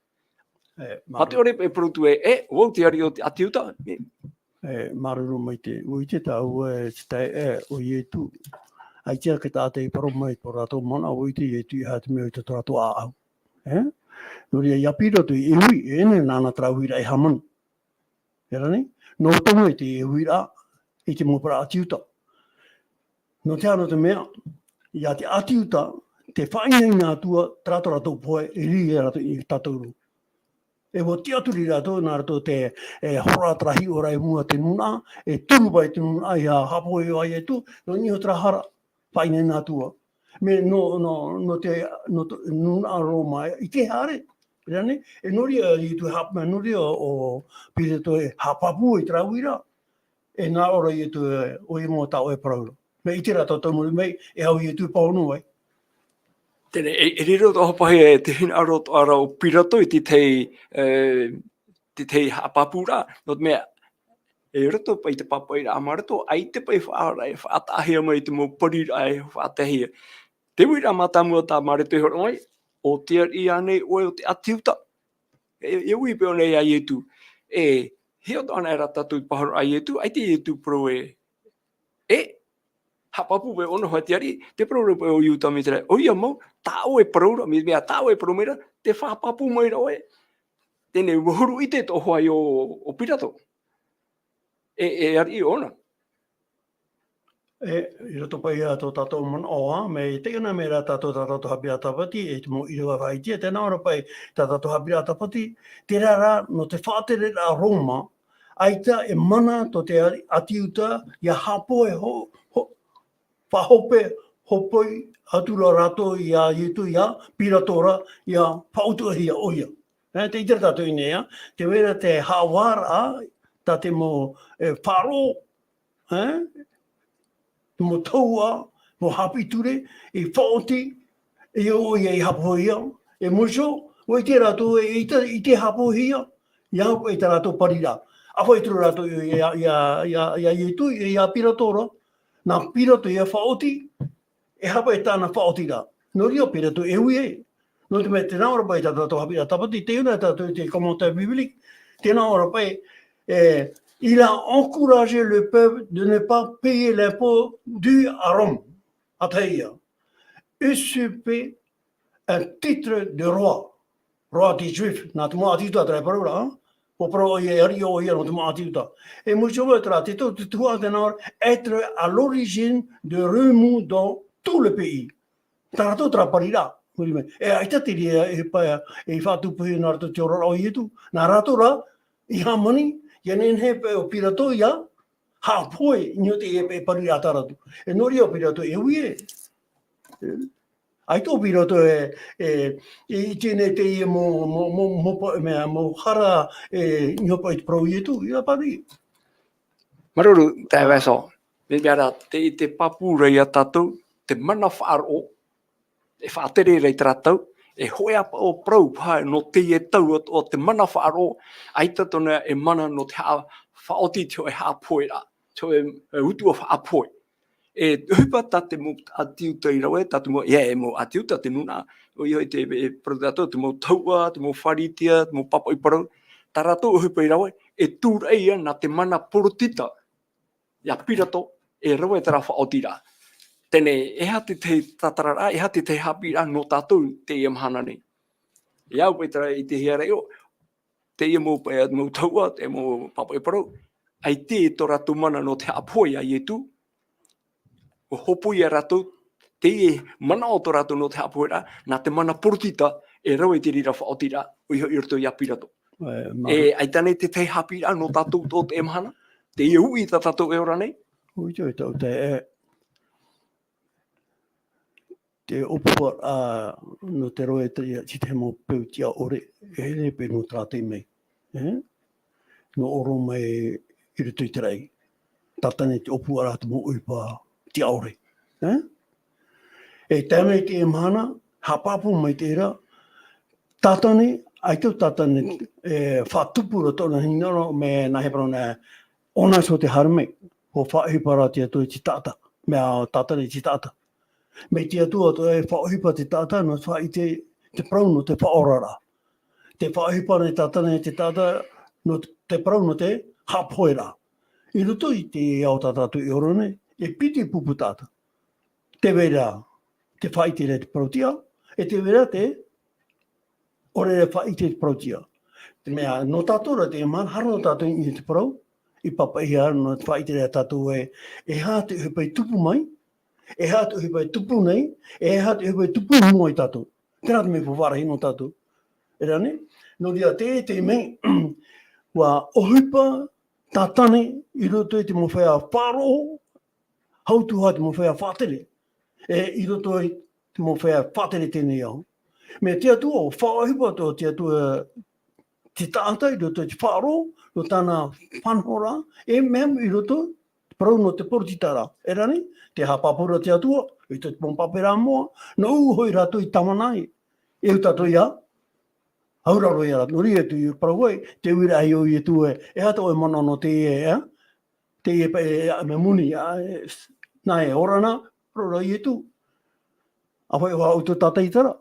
E, mā te ʻore e parau atu ē, e, ʻo vau te ariʻi o te ʻĀti Iuta. E. E, māuruuru maitaʻi, ʻua ʻite tāua e te taeaʻe, e, ʻo Ietu. ʻAita te taʻata i parau mai, tō rātou manaʻo, ʻua ʻite Ietu e aha te mea i tō rātou ʻāʻau. E? Nō reira, ʻia Pilato, e ui, e, nāna terā uiraʻa e hāmani. E rā nei, nō roto mai te uiraʻa i te mau parau ʻĀti Iuta. Nō te aha, nō te mea, ʻia te ʻĀti Iuta, tē faʻaʻinaʻina atu ā terā tō rātou pohe, e riro rātou i tātou rō. E ʻua tiʻaturi rātou, nā roto te, e, hōroʻa terā hiʻoraʻa i mua te nūnaʻa, e turu paʻi te nūnaʻa ʻia haʻapaʻo iā Ietu, nō niʻa i terā hara, faʻaʻinaʻina atu ā. Mea nō, nō, nō te, nō te nūnaʻa Roma, i te haere. Rā nei, e nō reira, i te hap-, nō reira ʻo Pilato e haʻapāpū i terā uiraʻa. E nā ʻō ra Ietu, e, ʻoia mau tā ʻoe e parau ra. Mea ʻite rā tātou muri mai, e aha Ietu e pāhono ai. Teie, e, e riro atoʻa paʻi, e, te hinaʻaro atoʻa ra ʻo Pilato i te tahi, e, te tahi haʻapāpūraʻa, nō te mea, i roto paʻi i te pāpaʻiraʻa a Mareto, ʻaita paʻi faʻa-, faʻataʻahia mai te mau pariraʻa e faʻataʻahia. Te uiraʻa mātāmua tā Mareto i hōroʻa mai, ʻo te ariʻi ānei ʻoe o te ʻĀti Iuta? E, e ui paʻi ʻōna iā Ietu, e, hiʻo atoʻa ana ra tātou i pāhono iā Ietu, ʻaita Ietu parau ē, e, haʻapāpū paʻi ʻōna hoʻi te ariʻi, tē parau ra paʻi ʻo Iuta mai terā, ʻoia mau, tā ʻoe e parau ra, mea, mea tā ʻoe e parau mai ra, tē faʻapāpū mai ra ʻoe. Teie, ʻua huru ʻite atoʻa hoʻi ʻo, ʻo Pilato. E, e ariʻi ʻōna. E, i roto paʻi ia tō tātou manaʻo, ā, mea taiʻo na mai ra tātou tā tātou haʻapiʻiraʻa tāpati, e te mau ʻīrava faʻaʻite, tē nā ʻō ra paʻi tā tātou haʻapiʻiraʻa tāpati, terā rā, nō te faʻatereraʻa a Roma, ʻaita e mana tō te ari-, ʻĀti Iuta, ʻia haʻapohe ho-, ho-, faʻahope, hopoi atu ra rātou iā Ietu, iā Pilato ra, ʻia faʻautuʻahia ʻoia. E, tē ʻite ra tātou i ʻō nei, ā, tē vai ra te haʻavāraʻa, tā te mau, e, faʻaroʻo, e, te mau tahuʻa, mau haʻapiʻi ture, i faʻaoti, e ʻoia i haʻapohehia, e muri iho, ʻua ʻite rātou, e, ʻaita, ʻaita e haʻapohehia, ʻia au i tā rātou pariraʻa. ʻA faʻaoti rātou iā, iā, iā, iā, iā Ietu, iā Pilato ra. Nā Pilato ʻia faʻaoti, e aha paʻi tāna faʻaotiraʻa. Nō reira ʻo Pilato e ui ē. Nō te mea, tē nā ʻō ra paʻi tā tātou haʻapiʻiraʻa tāpati, tē ʻite ra tātou i te commentaire biblique, tē nā ʻō ra paʻi, e, il a encouragé le peuple de ne pas payer l'impôt dû à Rome. ʻA tahi ia. Usurper un titre de roi, roi des Juifs, nā te mau ʻĀti Iuta terā e parau ra, ā? ʻUa parau ʻoia, e ariʻi ʻoia nō te mau ʻĀti Iuta. E muri iho mai terā, te tau, te tuhaʻa tē nā ʻō ra, être à l'origine de remous dans tout le pays. Tā rātou terā pariraʻa, muri mai. E ʻaita te reira, e pa-, e faʻatupu nā rātou te oraraʻa o Ietu. Nā rātou rā, i hāmani, ʻia nehenehe paʻi ʻo Pilato ʻia haʻapohe i niʻa i te, e, e pariraʻa tā rātou. E nō reira ʻo Pilato e ui ē. ʻAita ʻo Pilato e, e, e ʻite nei teie mau, mau, mau, mau pa-, mea, mau hara, e, i niʻa paʻi i te parau a Ietu, ʻia pari. Māuruuru, taeaʻe Vincent. Mea, mea rā, tē, tē pāpū ra ia tātou, te mana faʻaroʻo, e faʻatere ra i terā tau, e hōʻē ā paʻi ʻo parau paha nō teie tau o, o te mana faʻaroʻo, ʻaita tōna e mana nō te haʻa-, faʻaoti te hōʻē haʻapoheraʻa, te hōʻē, e, utuʻa faʻapohe. E ʻohipa tā te mau ʻĀti Iuta i rave, tā te mau, ʻē, e mau ʻĀti Iuta te nūnaʻa, ʻoia hoʻi te, e, parau tātou, te mau tahuʻa, te mau Pharisea, te mau pāpaʻi parau, tā rātou ʻohipa i rave, e tūraʻi ia nā te mana poritita, ia Pirato, e rave terā faʻaotiraʻa. Teie nei, e aha te tahi tātararaʻa, e aha te tahi haʻapiʻiraʻa nō tātou teie mahana nei. E au paʻi terā i te hiaraʻo, teie mau, e, mau tahuʻa, teie mau pāpaʻi parau, ʻaita tō rātou mana nō te haʻapohe ia Ietu, ʻua hōpoi ia rātou, teie manaʻo tō rātou nō te haʻapoheraʻa, nā te mana poritita, e rave i te reira faʻaotiraʻa, ʻoia hoʻi i roto ia Pirato. E, mā- E, ʻaita nei te tahi haʻapiʻiraʻa nō tātou tō teie mahana, teie uʻi tā tātou e ora nei. Uʻi tō tātou te, e, te ʻōpuaraʻa nō te rave i te, i te mau peu tiʻa ʻore, e here paʻi nō terā taime. E? Nō ʻōrero mai i roto i te raʻi. Tātane te ʻōpuaraʻa te mau ʻohipa tiʻa ʻore. E? E tae mai i teie mahana, haʻapāpū mai te reira, Tātane, ʻaita Tātane, e, faʻatupu ra tōna hinaʻaro, mea nā Heberu nā, ʻōna iho te haere mai, ʻua faʻaʻohipa ra te Atua i te taʻata, mea Tātane i te taʻata. Mai te Atua atoʻa e faʻaʻohipa te taʻata, nō te faʻaʻite te parau nō te faʻaoraraʻa. Te faʻaʻohipa nei Tātane i te taʻata, nō te parau nō te haʻapoheraʻa. I roto i te ao tā tātou e ora nei, e piti pupu taʻata. Tē vai ra te faʻaʻite ra i te parau tiʻa, e tē vai ra te ʻore ra faʻaʻite i te parau tiʻa. Te mea, nō tātou ra teie mahana, haere noa tātou i niʻa i te parau, i pāpaʻihia nō te faʻaʻite ra tātou ē, e aha te ʻohipa i tupu mai, e aha te ʻohipa i tupu nei, e aha te ʻohipa i tupu i mua ia tātou. Terā te mea faʻaroʻo nō tātou. E rā nei, nō reira te, te mea, ʻua ʻohipa Tātane i roto i te mau feiā faʻaroʻo, hau atu hoʻi te mau feiā faʻatere. E, i roto i te mau feiā faʻatere teie nei ao. Mea te Atua, ʻua faʻaʻohipa atoʻa te Atua te taʻata i roto i te faʻaroʻo, nō tāna faʻanahoraʻa, e mea i roto i te parau nō te poritita ra. E rā nei, tē haʻapāpū ra te Atua, i roto i te mau pāpā ra moʻa, nō ʻō hoʻi rātou i tāvana ai. E au tātou ia, auraro ia rātou, nō reira tē parau ai, te uiraʻa ia Ietu ē, e aha tō ʻoe manaʻo nō teie, e? Teie paʻi, e, mea moni, a, e, nā e ora na, parau ra Ietu. ʻA faʻaʻite hoʻi tō tātou i terā.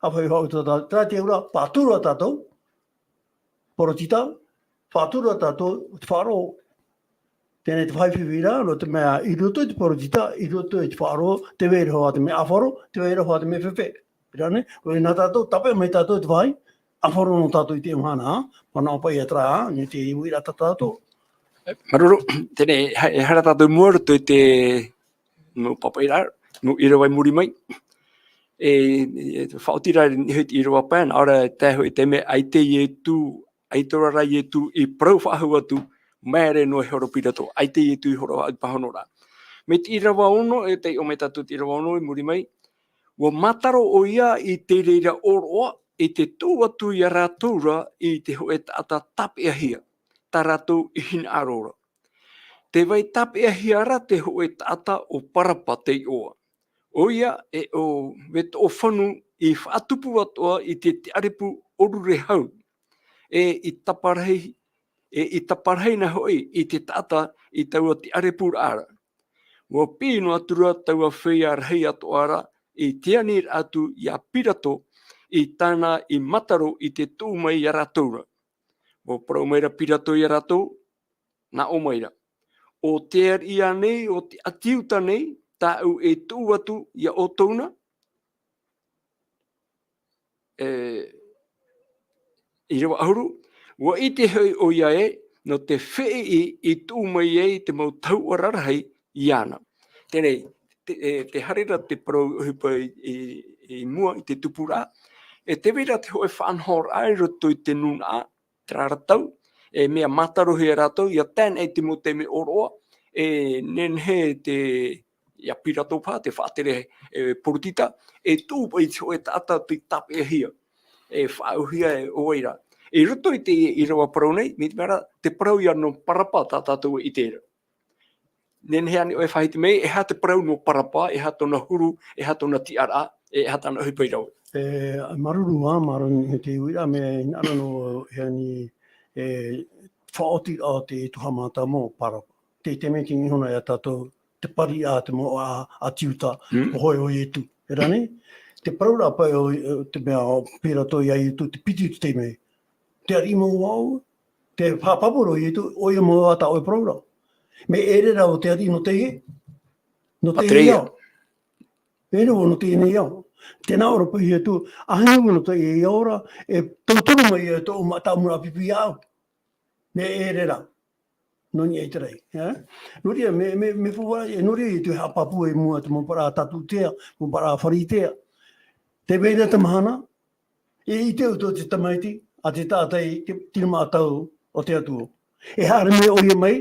ʻA faʻaʻite hoʻi tō tātou i terā, te auraʻa, faʻatura tātou. Poritita, faʻatura tātou, te faʻaroʻo. Teie nei te faʻafifi ra, nō te mea, i roto i te poritita, i roto i te faʻaroʻo, tē vai ra hoʻi te mea ʻāfaro, tē vai ra hoʻi te mea fefe. Rā nei, ʻoia nā tātou, tāpeʻa mai tātou te vai, ʻāfaro nō tātou i teie mahana, manaʻo paʻi ia terā, nō te uiraʻa tā tātou. Māuruuru, teie nei, ha-, e haere tātou i mua i roto i te, mau pāpaʻiraʻa, mau ʻīrava i muri mai. E, e, faʻaoti ra, e, te ʻīrava pae, nā ʻō ra, tae hoʻi te mea, ʻaita Ietu, ʻaita rā Ietu i parau faʻahou atu, māere noa i horo Pirato, ʻaita Ietu i horo atu pāhono ra. Mai te ʻīrava ono, e taiʻo mai tātou te ʻīrava ono i muri mai, ʻua mātaro ʻoia i te reira ʻōroʻa, i te tuʻu atu ia rātou ra i te hōʻē taʻata tāpeʻahia, tā rātou i hinaʻaro ra. Tē vai tāpeʻahia ra te hōʻē taʻata ʻo Parapa te iʻoa. ʻOia e ʻo Vetoʻofanu i faʻatupu atoʻa i te tiʻarepu ʻōrure hau, e i taparahi, e i taparahi na hoʻi i te taʻata i taua tiʻarepuraʻa ra. ʻUa piʻi noa atu ra taua feiā rahi atoʻa ra i te aniraʻa atu ia Pirato i tāna i mātaro i te tuʻu mai ia rātou ra. ʻUa parau mai ra Pirato ia rātou, nā ʻō mai ra. ʻO te ariʻi ānei, ʻo te ʻāti Iuta nei, tāʻu e tuʻu atu ia ʻoutou na? E, ʻīrava ʻahuru, ʻua ʻite hoʻi ʻoia ē, nō te feʻiʻi i tuʻu mai ai te mau tahuʻa rarahi iāna. Teie nei, te, e, tē haere ra te parau ʻohipa i, i, i mua i te tupuraʻa, e tē vai ra te hōʻē faʻanahoraʻa i roto i te nūnaʻa, terā ra tau, e mea mātarohia rātou, ʻia tae noa i te mau taime ʻōroʻa, e nehenehe te, ia Pirato paha, te faʻatere, e, poritita, e tuʻu paʻi i te hōʻē taʻata tei tāpeʻahia, e faʻaauhia e ʻo vai ra. I roto i te ʻīrava parau nei, mai te mea ra, te parau ia nō Parapa tā tātou e ʻite ra. Nehenehe ānei ʻoe e faʻaʻite mai, e aha te parau nō Parapa, e aha tōna huru, e aha tōna tiʻaraʻa, e aha tāna ʻohipa i rave? E, māuruuru ā, māuruuru i te uiraʻa, mea hinaʻaro noa, e ani, e, faʻaoti ā te tuhaʻa mata mō Parapa. Te, te mea tino ihona ia tātou, te pariʻi te mau ʻāti Iuta, Mm. ʻo hōʻē ʻo Ietu. E rā nei, te parau ra paʻi ʻo, te mea ʻo Pirato ia Ietu, te piti te taime. Te ariʻi mau vau, Te haʻapāpū roa Ietu, ʻoia mau ā tā ʻoe parau ra. Mea ʻere rā ʻo te Ariʻi nō teie, nō teie ao. ʻEre nō teie nei ao. Tē nā ʻō ra paʻi Ietu, ʻaita nō teie ao ra, e tauturu mai ia tōʻu ma-, tāʻu manaʻo pipi iāʻu. Mea ʻere rā. Nō niʻa i te raʻi, ē? Nō reira, mea, mea, mea faufaʻa, e nō reira Ietu e haʻapāpū i mua te mau parau Satusia, mau parau Pharisea. Tē vai ra te mahana, e ʻite ʻoutou te tamaiti, a te taʻata i te, te rima tau o te Atua. E haere mai ʻoia mai,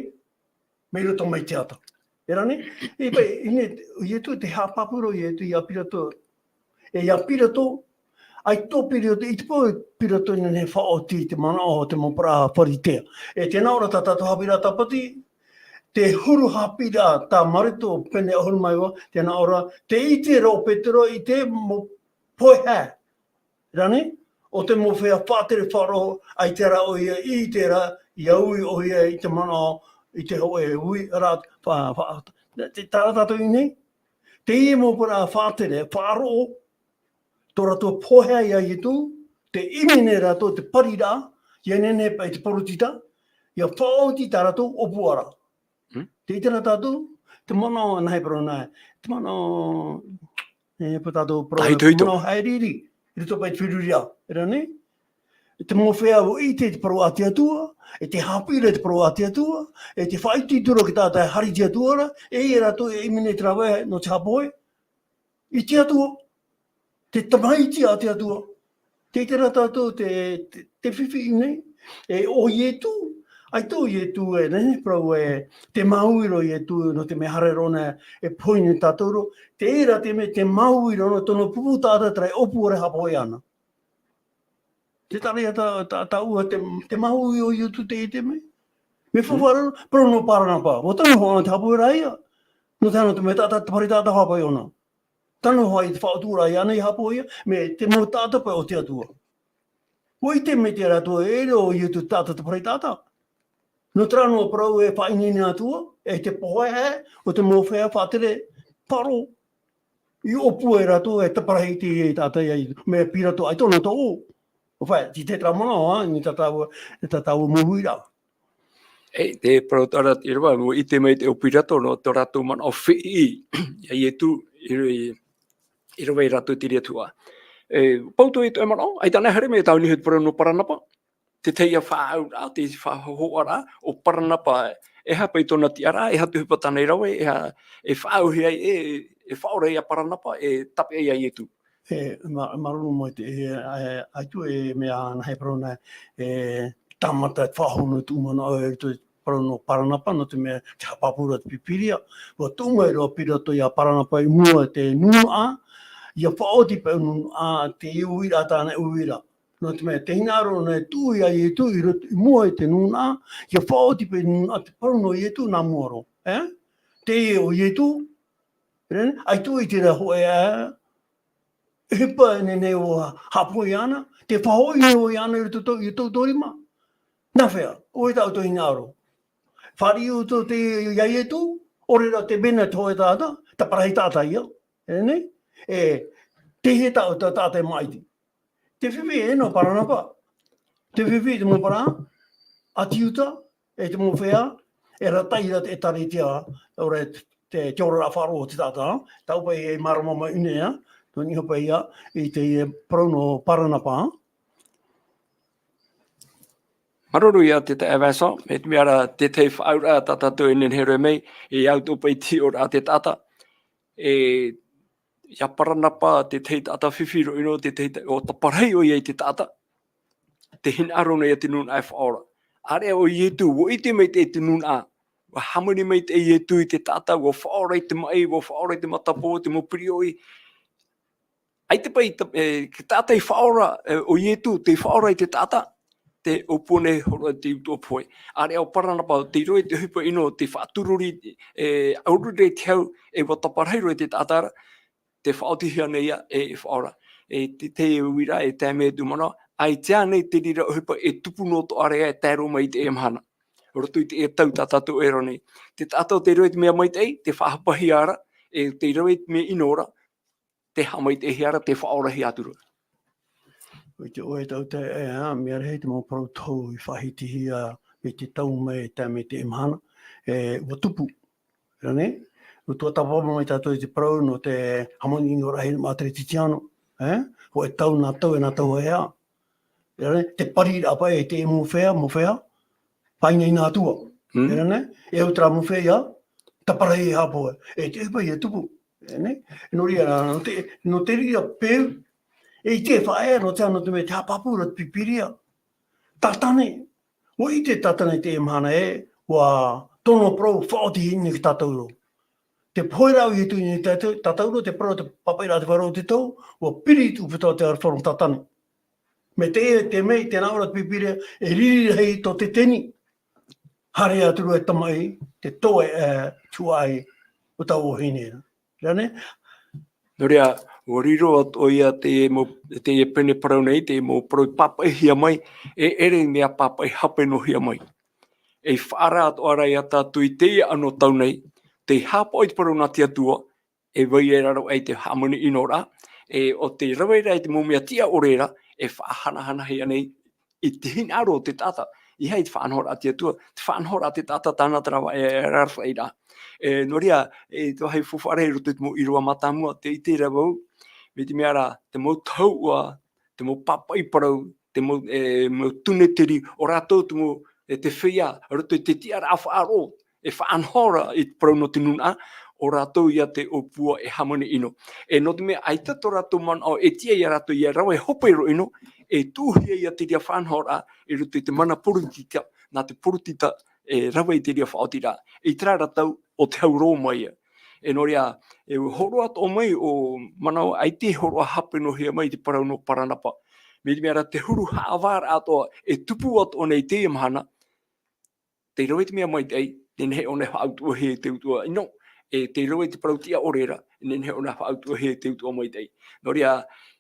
mai roto mai te ata. E rā nei, e paʻi, ʻino, Ietu te haʻapāpū roa Ietu iā Pirato. E iā Pirato, ʻaita Pirato, i te pō Pirato ʻino e faʻaoti i te manaʻo o te mau parau Pharisea. E tē nā ʻō ra tā tātou haʻapiʻiraʻa tāpati, te huru haʻapiʻiraʻa tā Mareko pene ʻahuru mā iva, tē nā ʻō ra, tē ʻite ra ʻo Petero i te mau pohe. Rā nei, ʻo te mau feiā faʻatere faʻaroʻo, ʻaita rā ʻoia i ʻite ra, ʻia ui ʻoia i te manaʻo, i te hōʻē ui, rā, fa-, fa-, te, terā tātou i ʻō nei. Teie mau parau faʻatere, faʻaroʻo, tō rātou pohe iā Ietu, tē ʻimi nei rātou te pariraʻa, ʻia nehenehe paʻi te peropheta, ʻia faʻaoti tā rātou ʻōpuaraʻa. Hmm? Tē ʻite ra tātou, te manaʻo, nā hea e parau nā, te manaʻo, e, pā tātou parau, Tahitohito. Te manaʻo haeriri, i roto paʻi te feruriraʻa, e rā nei? Te mau feiā ʻua ʻite i te parau a te Atua, e tē haʻapiʻi ra i te parau a te Atua, e tē faʻaitoito ra i te taʻata e haere i te Atua ra, e ia rātou e ʻimi nei te rāveʻa nō te haʻapohe i te Atua, te tamaiti a te Atua. Tē ʻite ra tātou te, te, te fifi i ʻō nei, e ʻo Ietu, ʻaita ʻo Ietu e nehenehe e parau ē, tē māuiui roa Ietu, nō te mea haere roa na, e pohe nei tātou roa, terā te mea tē māuiui roa nō tōna pupu taʻata terā e ʻōpuaraʻa e haʻapohe iāna. Tē taʻa ra ia tā, tā, tāua te, tē māuiui ʻo Ietu i teie mea. Mea faufaʻa ra, parau nō Paranapa, ʻua tano hoʻi ʻōna te haʻapohe ra ia. Nō te aha? Nō te mea taʻata, te fare taʻata haʻapohe ʻōna. Tano hoʻi i te faʻaoturaʻa iāna i haʻapohe ia, mea te mau taʻata paʻi o te Atua. ʻUa ʻite mai te Atua, e ʻere ʻo Ietu te taʻata, te fare taʻata. Nō terā noa parau e faʻaineine atu ā, e te pohe o te mau feiā faʻatere faʻaroʻo. I ʻōpua e rātou e taparahi i te taʻata ia, mea Pirato, ʻaita ʻōna tō ʻō. ʻUa fai, tē ʻite terā manaʻo, ā, i tā tāua, i tā tāua mau huiraʻa. E, te parau atoʻa ra, ʻīrava, ʻua ʻite mai te ʻo Pirato, nō tō rātou manaʻo fēʻī, ia Ietu, i, i, ʻīrava ia rātou te reira atoʻa. E, pau atoʻa i tō ʻoe manaʻo, ʻaita e haere mai tāua i niʻa i te parau nō Paranapa, te tahi ia faʻaauraʻa, te faʻahohoʻaraʻa, ʻo Paranapa, e aha paʻi tōna tiʻaraʻa, e aha te ʻohipa tāna i rave, e aha, e faʻaauhia ai, e, e faʻaora ia Paranapa, e tāpeʻa ia Ietu. E, mā-, māuruuru maitaʻi, e, e, ʻaita e mea nā hea e parau na, e, tāmata e faʻahou noa tōʻu manaʻo i roto i te parau nō Paranapa, nō te mea tē haʻapāpū ra te Pīpīria, ʻua tuʻu mai roa Pirato ia Paranapa i mua i te nūnaʻa, ʻia faʻaoti paʻi nūnaʻa te uiraʻa tāna e uira. Nō te mea, tē hinaʻaro nei e tuʻu ia Ietu i roto, i mua i te nūnaʻa, ʻia faʻaoti paʻi nūnaʻa te parau nō Ietu nā mua roa, e? Teie ʻo Ietu, e rā nei, ʻaita i terā hōʻē, e, ʻohipa e nehenehe ʻo haʻapohe iāna, tē faʻahoʻi nei ʻoe iāna i roto tō, i tō, tō rima. Nā hea, ʻoia tā ʻoutou hinaʻaro. Fāriʻi ʻoutou te, ia Ietu, ʻaore rā te mena te hōʻē taʻata, te parahi taʻata ia, e rā nei, e, teie tā ʻoutou taʻata e māʻiti. Te fifi e nō Paranapa. Te fifi te mau parau, a te Iuta, e te mau feiā, e rātaʻi ra te ʻĒtārētia, ʻaore te, te, te oraraʻa faʻaroʻo o te taʻata, tāʻu paʻi e mārama mai i ʻō nei, nō niʻa paʻi ia, i te parau nō Paranapa. Māuruuru ia te taeaʻe Vincent, e te mea ra te tahi faʻaauraʻa tā tātou e nehenehe e rave mai, e au atoʻa paʻi te hiʻoraʻa a te taʻata, e, ia Paranapa, te tahi taʻata fifi roa ʻino, te tahi ta-, ʻua taparahi ʻoia i te taʻata, tē hinaʻaro nei ia te nūnaʻa e faʻaora. ʻĀreʻa ʻo Ietu, ʻua ʻite maitaʻi te nūnaʻa, ʻua hāmani maitaʻi Ietu i te taʻata, ʻua faʻaora i te maʻi, ʻua faʻaora i te matapō, te mau piriʻoi. ʻAita paʻi ta-, e, te taʻata i faʻaora, e, ʻo Ietu, tē faʻaora i te taʻata, tē ʻōpua nei hōroʻa te utuʻa pohe. ʻĀreʻa ʻo Paranapa, tei roa i te ʻohipa ʻino, tē faʻatururi, e, ʻaururu i te hau, e ʻua taparahi roa i te taʻata ra, tē faʻaotihia nei ia, e, e faʻaora. E, te, te uiraʻa, e tae mai tōʻu manaʻo, ʻaita nei te reira ʻohipa e tupu noa atoʻa ra e tae roa mai i teie mahana. Roto i teie tau tā tātou e rave nei. Te taʻata tei roa i te mea maitaʻi, tē faʻahapahia ra, e tei roa i te mea ʻino ra, tē haʻamaitaʻihia ra, tē faʻaorahia atu ra. ʻUa ʻite ʻoe tau te, e, ā, mea rahi te mau parau tohu i faʻahitihia i te tau mai, e tae mai te mahana, e, ua tupu. Rā nei, ua tuatāpapa mai tātou i te parau nō te hāmani ʻino rahi mā Teretitiano, e? Hōʻē tau nā tau e nā tau ea. Rā nei, te pariraʻa paʻi e te mau feiā, mau feiā, faʻaʻino i nā atua. Mm. Rā nei, e au terā mau feiā, tāpara e hāpoe, e te ʻohipa ia tupu. Rā nei, nō reira, nō te, nō te reira peu, e ʻite e faʻaea, nō te, nō te mea te haʻapāpū ra te Pīpīria. Tātane, ua ʻite Tātane i te mahana ē, ua tono parau faʻaoti hia nei ki tātauro. Te pohe rā o Ietu i nei tātou, tātauro, te parau, te pāpaʻi rā te vārua o te tau, ua piri i te ʻūputa o te aroha nō Tātane. Mea te, te mea, tē nā ʻō ra te Pīpīria, e riri rahi tō te teni. Haere atu ra e tamaʻi, te toe, e, tuaʻi, o taua vahine ra. Rā nei? Nō reira, ua riro atoʻa ia te mau, te pene parau nei, te mau parau i pāpaʻihia mai, e ʻere mea pāpaʻi hape nohia mai. E faʻaara atoʻa ra ia tātou i teie anotau nei, tei haʻapaʻo i te parau nā te Atua, e vai e raro ai te hāmani ʻino ra, e ʻo tei rave ra i te mau mea tiʻa ʻore ra, e faʻahanahanahia nei, i te hinaʻaro o te taʻata, ʻeiaha i te faʻanahoraʻa a te Atua, te faʻanahoraʻa a te taʻata tāna te rave e raro ai ra. E, nō reira, e, te vāhi faufaʻa ra i roto i te mau ʻīrava mātāmua, tē ʻite ra vau, mai te mea ra, te mau tahuʻa, te mau pāpaʻi parau, te mau, e, mau tune teri, ʻo rātou te mau, e, te feiā, roto i te tiʻaraʻa faʻaroʻo, e faʻanaho ra i te parau nō te nūnaʻa, ʻo rātou ia te ʻōpua e hāmani ʻino. E nō te mea ʻaita tō rātou manaʻo e tiʻa ia rātou ia rave hope roa ʻino, e tuʻuhia ia te reira faʻanahoraʻa i roto i te mana poritita, nā te poritita e rave i te reira faʻaotiraʻa. I terā ra tau ʻo te hau Roma ia. E nō reira, e hōroʻa atoʻa mai ʻo manaʻo ʻaita e hōroʻa hape nohia mai i te parau nō Paranapa. Mai te mea ra te huru haʻavāraʻa atoʻa, e tupu atoʻa nei i teie mahana, tei rave i te mea maitaʻi, nehenehe ʻōna e faʻautuʻahia i te utuʻa ʻino, e tei rave i te parau tiʻa ʻore ra, nehenehe ʻōna e faʻautuʻahia i te utuʻa maitaʻi. Nō reira,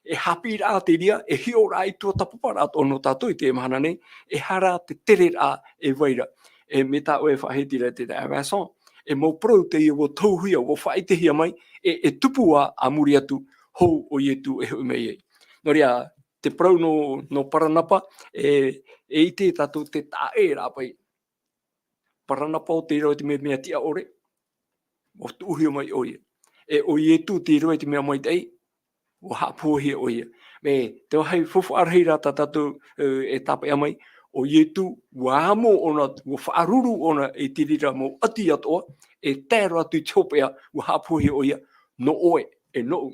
e haʻapiʻiraʻa te reira, e hiʻoraʻa i tuatāpaparaʻa atoʻa nō tātou i teie mahana nei, e aha ra te tereraʻa e vai ra. E mai tā ʻoe e faʻahiti ra te taeaʻe Vincent, e mau parau teie ua tohuhia, ua faʻaʻitehia mai, e, e tupu ā, a muri atu, hou ʻo Ietu e hoʻi mai ai. Nō reira, te parau nō, nō Paranapa, e, e ʻite tātou te taʻaʻēraʻa paʻi. Paranapa ʻo tei rave i te mea, mea tiʻa ʻore, ua tuʻuhia mai ʻoia. E ʻo Ietu tei rave i te mea maitaʻi, ua haʻapohehia ʻoia. Mai te vāhi faufaʻa rahi ra tā tātou, e, e tāpeʻa mai, ʻo Ietu, ua amo ʻōna, ua faʻaruru ʻōna i te reira mau ʻati atoʻa, e tae roa atu i te hopeʻa, ua haʻapohehia ʻoia, nō ʻoe, e nōʻu,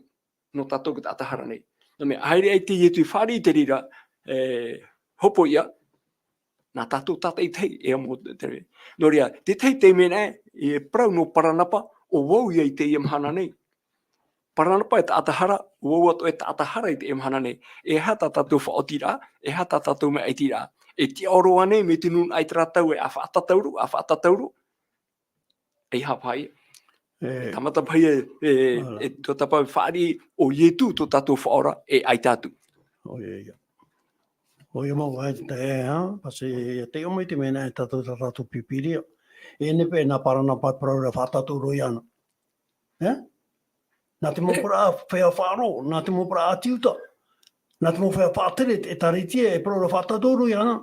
nō tātou te taʻata hara nei. Nō te mea, ʻaita e ʻite Ietu i fāriʻi i te reira, e, hopoiʻa, nā tātou tātaʻitahi e amo te reira. Nō reira, te tahi taime nei, e parau nō Paranapa, ʻo vau ia i teie mahana nei. Paranapa e taʻata hara, ʻo vau atoʻa e taʻata hara i teie mahana nei. E aha tā tātou faʻaotiraʻa, e aha tā tātou mea ʻaitiraʻa. E tiʻa roa ānei mai te nūnaʻa i terā tau e a faʻatatauro, a faʻatatauro, ʻeiaha paʻi. E, e tāmata paʻi e, e, e tuatāpapa fāriʻi ʻo Ietu tō tātou Faʻaora, e ʻaita atu. ʻOia, ʻoia. ʻOia mau, ʻaita, e, ha, pasi, e te ʻomi te mea nā e tātou, tā tātou Pīpīria. E nehenehe nā Paranapa parau ra faʻatatauro iāna. E? Nā te mau parau feiā faʻaroʻo, nā te mau parau ʻāti uta. Nā te mau feiā faʻatere, e ʻĒkālesia, e parau ra faʻatatauro iāna.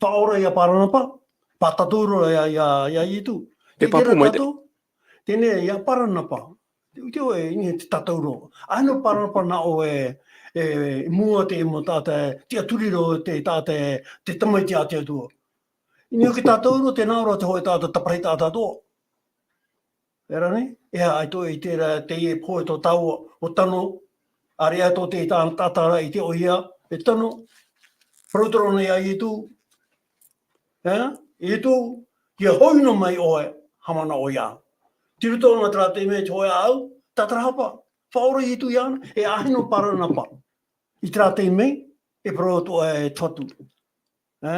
Faʻaora ia Paranapa, faʻatatauro ia, ia, ia Ietu. E pāpū mai te tātou, teie ia Paranapa. Te ʻite ʻoe, ʻino te tatauro. ʻAita nō Paranapa nā ʻoe, e, i mua te, i mua tā te, tiʻaturi roa te, tā te, te tamaiti a te Atua. ʻInā hoʻi te tatauro, tē nā ʻō ra te hōʻē taʻata, tāparahi taʻata atoʻa. E rā nei, e aha ʻaita e ʻite ra teie pohe tō tāua, ʻo Tano, ʻāreʻa tō te tā-, taʻata ra i te ʻoia, e Tano, parau atoʻa ra ʻōna ia Ietu, e, Ietu, ʻia hoʻi noa mai ʻoe, haʻamanaʻo iāʻu. Tei roto nā terā taime te hōʻē ʻāʻau, tātarahapa, faʻaora Ietu iāna, e ʻāhino Paranapa. I terā taime, e parau atoʻa e te Fatu. E?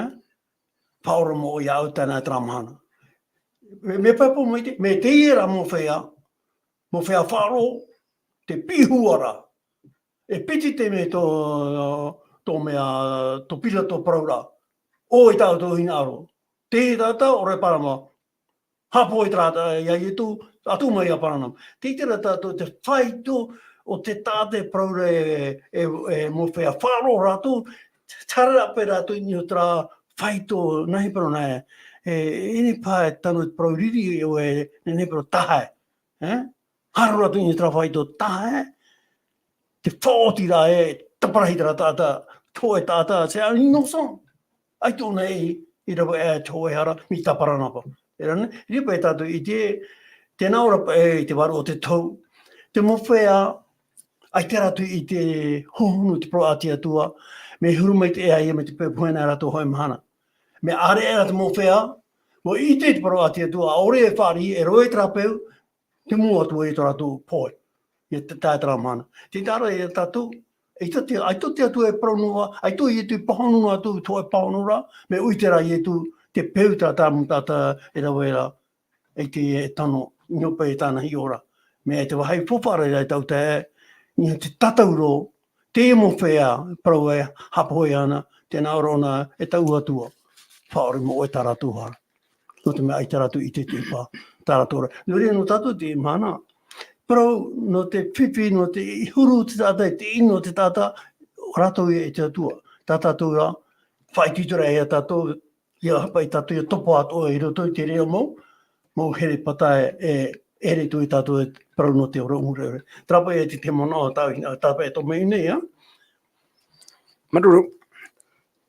Faʻaora mau iāʻu i teie nei terā mahana. Mea, mea pāpū mai te, mai teie rā mau feiā, mau feiā faʻaroʻo, te piʻihia ra. E piti taime tō, tō mea, tō Pirato parau ra. ʻO ʻoe tā ʻoutou hinaʻaro. Teie taʻata, ʻo Paranapa. Haʻapohe terā taʻata ia Ietu, atu mai ia Paranapa. Tē ʻite ra tātou te faito o te taʻata e parau ra e, e, e mau feiā faʻaroʻo rātou, tē haere paʻi rātou i niʻa i terā faito, nā hea parau nā, e, e, e nei paha e tano te parau riri, e, e, e nei parau tahe, e? Haro rātou i terā faito tahe, te faʻaoti rā e, taparahi terā taʻata, te hōʻē taʻata, c'est un innocent. ʻAita ʻōna e, i rave e te hōʻē hara, mea tāpaʻo nā paʻi. E rā nei, ripa e tātou i te, tēnā ora paʻi, e, i te varu o te tau. Te mau feiā, ʻaita rātou i te hohonu te parau a te Atua, mea huru mai te ea ia me te peu puhena rātou hōʻē mahana. Mea ʻāreʻa rā te mau feiā, ʻua ʻite te parau a te Atua, ʻaore e fāriʻi, e roʻo i terā peu, te mua atu ai tō rātou pohe. Ia te tae terā mahana. Te taʻa ia tātou, ʻaita te, ʻaita te Atua e parau noa, ʻaita Ietu e pāhono noa atu, tō e pāhono rā, mea ʻite rā Ietu, te peu tā tāmu taʻata e rave rā, ʻaita e tano, ʻino paʻi e tāna hiʻoraʻa. Mea e te vāhi faufaʻa ra i tau tae, ʻino te tatauro, te mau feiā, parau e haʻapohe ana, tēnā ora ʻōna e tau Atua, faʻaʻore mau ʻoe tā rātou hara. Nō te mea ʻaita rātou i ʻite te ipa, tā rātou ra. Nō reira nō tātou te mahana, parau, nō te fifi, nō te huru te taʻata, te ʻino te taʻata, rātou ia e te Atua. Tā tātou rā, faʻaitoito rā ia tātou, ia paʻi tātou ia topa atoʻa i roto i te reo mau, mau here pata e, e, here atu i tātou e parau nō te ora ʻureʻure. Terā paʻi e te, te manaʻo tā, tā paʻi e tō mai nei, ā? Māuruuru.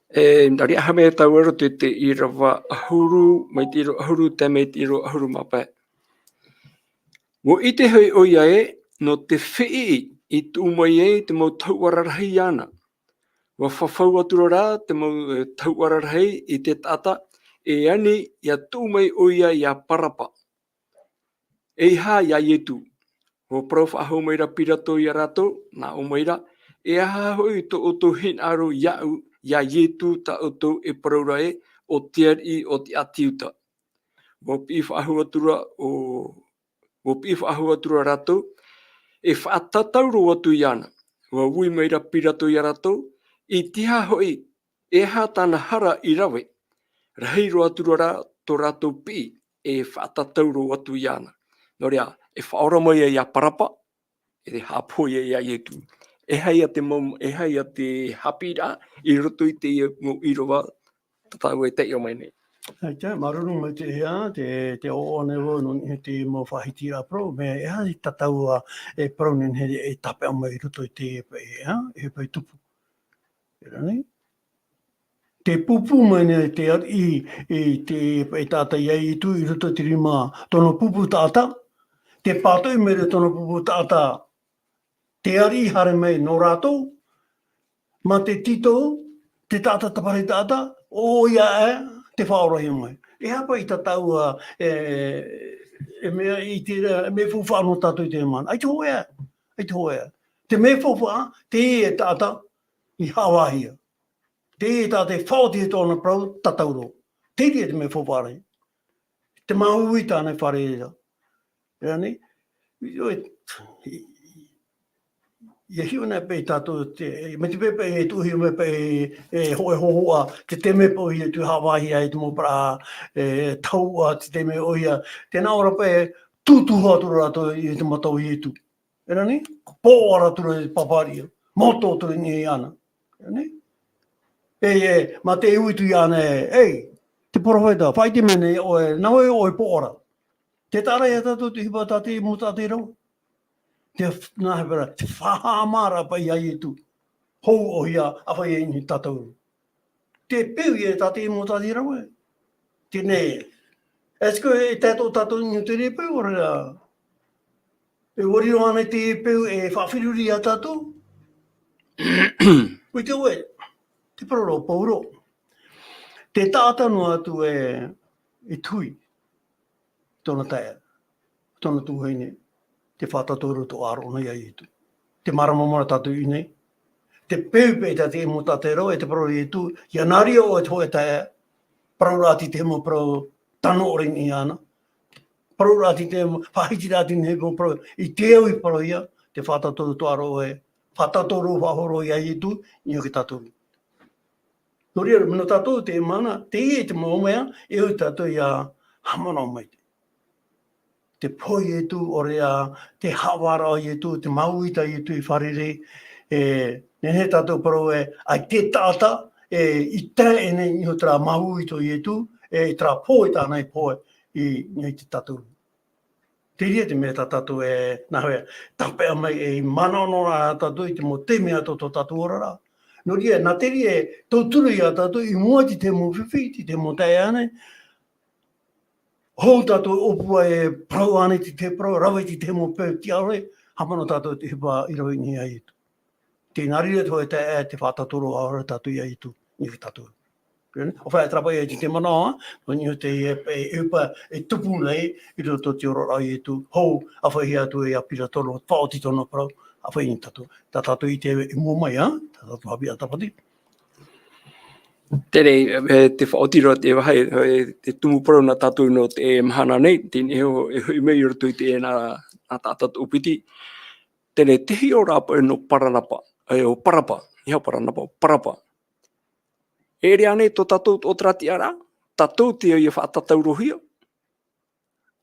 E, nā reira haere tāua i roto i te ʻīrava ʻahuru, mai te ʻīrava ʻahuru, tae mai te ʻīrava ʻahuru mā pae. ʻUa ʻite hoʻi ʻoia ē, nō te feʻiʻi i tuʻu mai ai te mau tahuʻa rarahi iāna. ʻUa fafau atu ra te mau, e, tahuʻa rarahi i te taʻata, e ani ʻia tuʻu mai ʻoia ia Parapa. E aha ia Ietu? ʻUa parau faʻahou mai ra Pirato ia rātou, nā ʻō mai ra, e aha hoʻi tō ʻoutou hinaʻaro iāʻu, ia Ietu tā ʻoutou e parau ra ē, ʻo te ariʻi o te ʻĀti Iuta? ʻUa piʻi faʻahou atu ra ʻo, ʻua piʻi faʻahou atu ra rātou, e faʻatatauro atu iāna. ʻUa ui mai ra Pirato ia rātou, i te aha hoʻi, e aha tāna hara i rave? Rahi roa atu ra tō rātou piʻi, e faʻatatauro atu iāna. Nō reira, e faʻaora mai ia Parapa, e te haʻapohe ia Ietu. E aha ia te mau, e aha ia te haʻapiʻiraʻa i roto i teie mau ʻīrava tātou e taiʻo mai nei. ʻAita, māuruuru maitaʻi ia, te, te ʻoaʻoa nei vau, nō niʻa i te mau faʻahitiraʻa parau, mea e aha te taʻata e parau nei e, e tāpeʻa mai i roto i te, e, e pae tupu. E rā nei? Te pupu mai nei te ariʻi, i te, e taʻata ia Ietu i roto i te rima, tōna pupu taʻata, te pātoʻi mai ra tōna pupu taʻata, te ariʻi haere mai nō rātou, mā te tītau, te taʻata taparahi taʻata, ʻoia ē, te faʻaorahia mai. E aha paʻi tā tāua, e, e mea i te, e mea faufaʻa nō tātou i te mahana. ʻAita hōʻē, ʻaita hōʻē. Te mea faufaʻa, te taʻata i haʻavāhia. Te taʻata e faʻaoti i tōna parau tatauro. Te reira te mea faufaʻa rahi. Te māuiui tāna e fārerei ra. E rā nei, ʻoe, i, i, ia hiʻo nei paʻi tātou te, mai te peu paʻi e tuʻuhia mai paʻi e, e hōʻē hōhoʻa, te taime paʻi ʻoia e tuʻu haʻavāhia ai te mau parau, e, tahuʻa, te taime ʻoia, tēnā ora paʻi e tūtū atu ra rātou i te mata o Ietu. E rā nei, pōʻara atu ra i te pāpāriʻi, moto atu ra i niʻa iāna. E rā nei? E, e, mā te ui atu iāna ē, ei, te peropheta, faʻaʻite mai nei ʻoe, nā hea ʻoe pōʻara? Tē taʻa ra ia tātou te ʻohipa tā te mau taʻata e rave. Te, nā hea parau, te faʻahaʻamāraʻa paʻi ia Ietu. Hou ʻoia, ʻāfaʻi i niʻa i te tatauro. Te peu ia tā te mau taʻata e rave. Teie nei. Est-ce que e tae atoʻa tātou i niʻa i te peu, ʻaore rā? E ʻua riro ānei te peu e faʻafirifiri ia tātou? ʻUa ʻite ʻoe, te parau ra ʻo Paulo. Te taʻata noa atu e, e tuhi tōna taeaʻe, tōna tuahine, te faʻatatau roa tō ʻāroʻa nei ia Ietu. Te mārama mai ra tātou i ʻō nei. Te peu paʻi tā te mau taʻata e rave, e te parau ra Ietu, ʻia nā reira ʻoe te hōʻē taeaʻe, parau ra atu te mau parau tano ʻore i niʻa iāna. Parau ra atu te mau, faʻahiti ra atu te mau parau, i te au i parau ia, te faʻatatau roa tō ʻāroʻa ē, faʻatatau roa faʻahou roa ia Ietu, i niʻa ia tātou. Nō reira, nō tātou te mahana, teie te mau mea, e au tātou ʻia haʻamanaʻo mai. Te pohe Ietu, ʻaore rā, te haʻavāraʻa Ietu, te māuiui tā Ietu i fārerei, e, nehenehe tātou parau ē, ʻaita e taʻata, e, i tae e nei iho terā māuiui tō Ietu, e, terā pohe tāna i pohe i, i te tātou. Te reira te mea tā tātou e, nā hea, tāpeʻa mai e manaʻo noa rā tātou i te mau taime atoʻa tō tātou oraraʻa. Nō reira, nā te reira e tauturu ia tātou i mua i te tahi mau fifi, te tahi mau taeaʻe nei, hou tātou ʻōpua e parau ānei te tahi parau, rave i te tahi mau peu tiʻa ʻore, haʻamanaʻo tātou te ʻohipa i rave i niʻa iā Ietu. Tē nā reira te hōʻē taeaʻe te faʻatataro ʻaore tātou iā Ietu, i niʻa iā tātou. ʻO fai e tāpaʻo ia i te manaʻo, ā, nō niʻa i te, e, e, ʻohipa e tupu nei, i roto i te oraraʻa o Ietu, hou, ʻāfaʻi atu ia Pirato, faʻaoti tōna parau, ʻāfaʻi i tātou. Tā tātou i te, i mua mai, ā, tā tātou haʻapiʻiraʻa tāpati. Terā, e, te faʻaoti roa te vāhi, e, te tumu parau nā tātou nō te mahana nei, teie nei e hoʻi mai i roto i te, nā, nā taʻata toʻopiti. Terā, te hiʻoraʻa paʻi nō Paranapa, e, ʻo Parapa, e aha Paranapa, ʻo Parapa. E ʻere ānei tō tātou, ʻo terā tiʻaraʻa, tātou teie ia faʻatataurōhia.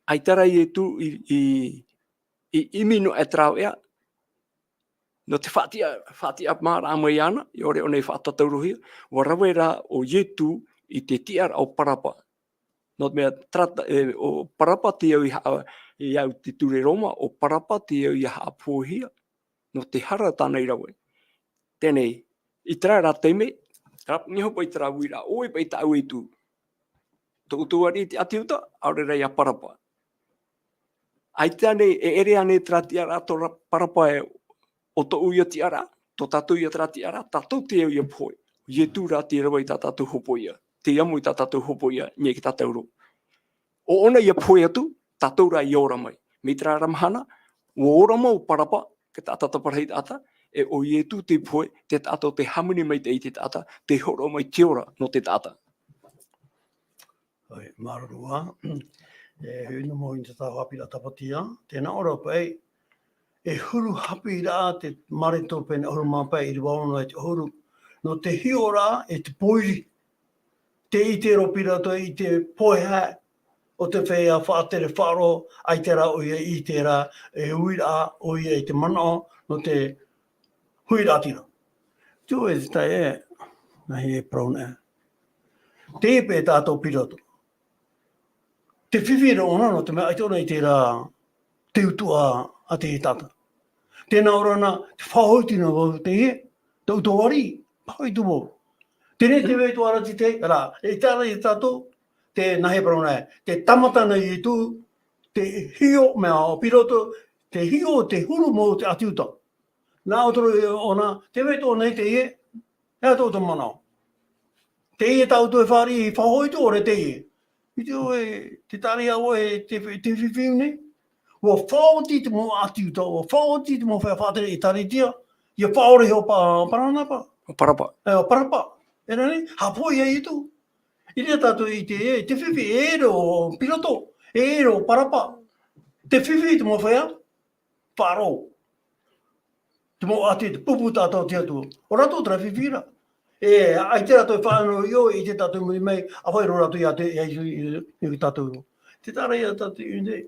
ʻAita rā Ietu i, i, i ʻimi noa aʻe terā veʻa, nō te faʻatiʻa-, faʻatiʻamāraʻa mai iāna, ʻaore ʻōna i faʻatataurōhia, ʻua rave rā ʻo Ietu i te tiʻaraʻa o Parapa. Nō te mea, terā ta-, e, ʻo Parapa teie au i haʻa-, i au te ture Roma, ʻo Parapa teie au ia haʻapohehia, nō te hara tāna i rave. Teie nei, i terā rā taime, rā, niʻa hoʻi paʻi terā uiraʻa, ʻo vai paʻi tāʻu Ietu. Tō ʻoutou ariʻi te ʻĀti Iuta, ʻaore rā ia Parapa. ʻAita ānei, e ʻere ānei terā tiʻaraʻa tō ra-, Parapa e, ʻo tōʻu ia tiʻaraʻa, tō tātou ia terā tiʻaraʻa, tātou teie ia pohe. Ietu rā tē rave i tā tātou hopoiʻa, tē amo i tā tātou hopoiʻa, i niʻa i te tātauro. ʻO ʻōna ia pohe atu, tātou rā ia ora mai. Mai terā rā mahana, ʻua ora mau ʻo Parapa, te taʻata taparahi taʻata, e ʻo Ietu te pohe, te taʻata tē hāmani maitaʻi i te taʻata, tē hōroʻa mai te ora nō te taʻata. ʻOi, māuruuru ā. E, hoʻi noa mau i te tāʻu haʻapiʻiraʻa tāpati ā, tē nā ʻō ra paʻi, e huru haʻapiʻiraʻa te Mareko pene ʻahuru mā pae, ʻīrava ono e te ʻahuru. Nō te hiʻoraʻa e te pōiri. Tē ʻite ra ʻo Pirato i te pohe haʻe o te feiā faʻatere faʻaroʻo, ʻaita rā ʻoia i ʻite ra e uiraʻa ʻoia i te manaʻo nō te huiraʻatira. Tū e te taeaʻe, nā hea e parau nei. Teie paʻi tā ʻoutou Pirato. Te fifi ra ʻōna nō te mea ʻaita ʻōna i terā te utuʻa a te taʻata. Tē nā ʻō ra na, tē faʻahoʻi atu na vau teie, tō ʻoutou ariʻi, faʻahoʻi atu vau. Teie nei te vai atu ra te tahi, rā, e taʻa ra ia tātou, te nā hea e parau nei, te tāmata nei Ietu, te hiʻo, mea ʻo Pirato, te hiʻo, te huru mau te ʻĀti Iuta. Nā ʻō atu ra ʻōna, tē vai atu ʻōna i teie, e aha tō ʻoutou manaʻo? Teie tā ʻoutou e fāriʻi, faʻahoʻi atu, ʻaore teie. ʻIte vau ē, tē taʻa ra ia vau e te, te fifi nei. ʻUa faʻaoti te mau ʻĀti Iuta, ʻua faʻaoti te mau feiā faʻatere ʻĒkālesia, ʻia faʻaora iho ʻo Pa-, Paranapa. ʻO Parapa. E, ʻo Parapa. E rā nei, haʻapohe ia Ietu. I reira tātou i te, e, te fifi, e ʻere ʻo Pirato, e ʻere ʻo Parapa. Te fifi te mau feiā faʻaroʻo. Te mau ʻāti, te pupu tātou te Atua. ʻO rātou terā fifi ra. E, ʻaita rātou e faʻaroʻo i ʻō, i te tātou i muri mai, ʻa vai roa rātou ia te, ia i, i, i tātou. Tē taʻa ra ia tātou i ʻō nei.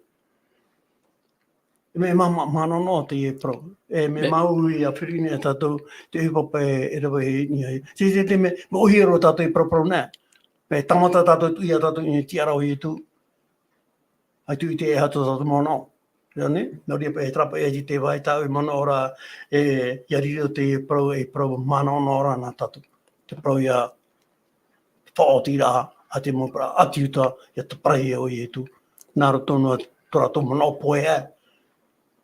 Mea ma-, ma-, manaʻo noa teie parau. E, mea māuiui ā, firi nei tātou, te ʻohipa paʻi e rave i niʻa. Te, te, te mea, mea ʻōhie roa tātou i paraparau nei. Mea tāmata tātou, ia tātou i te tiʻaraʻa o Ietu. ʻAita i te, e aha tō tātou manaʻo. Rā nei, nō reira paʻi, e terā paʻi, e te vai tāʻu e manaʻo ra, e, ʻia riro te parau, e parau manaʻo noa ra nā tātou. Te parau ia faʻaotiraʻa a te mau ʻĀti Iuta, ʻia taparahi ʻo Ietu. Nā roto noa tō rātou manaʻo pohe haʻe.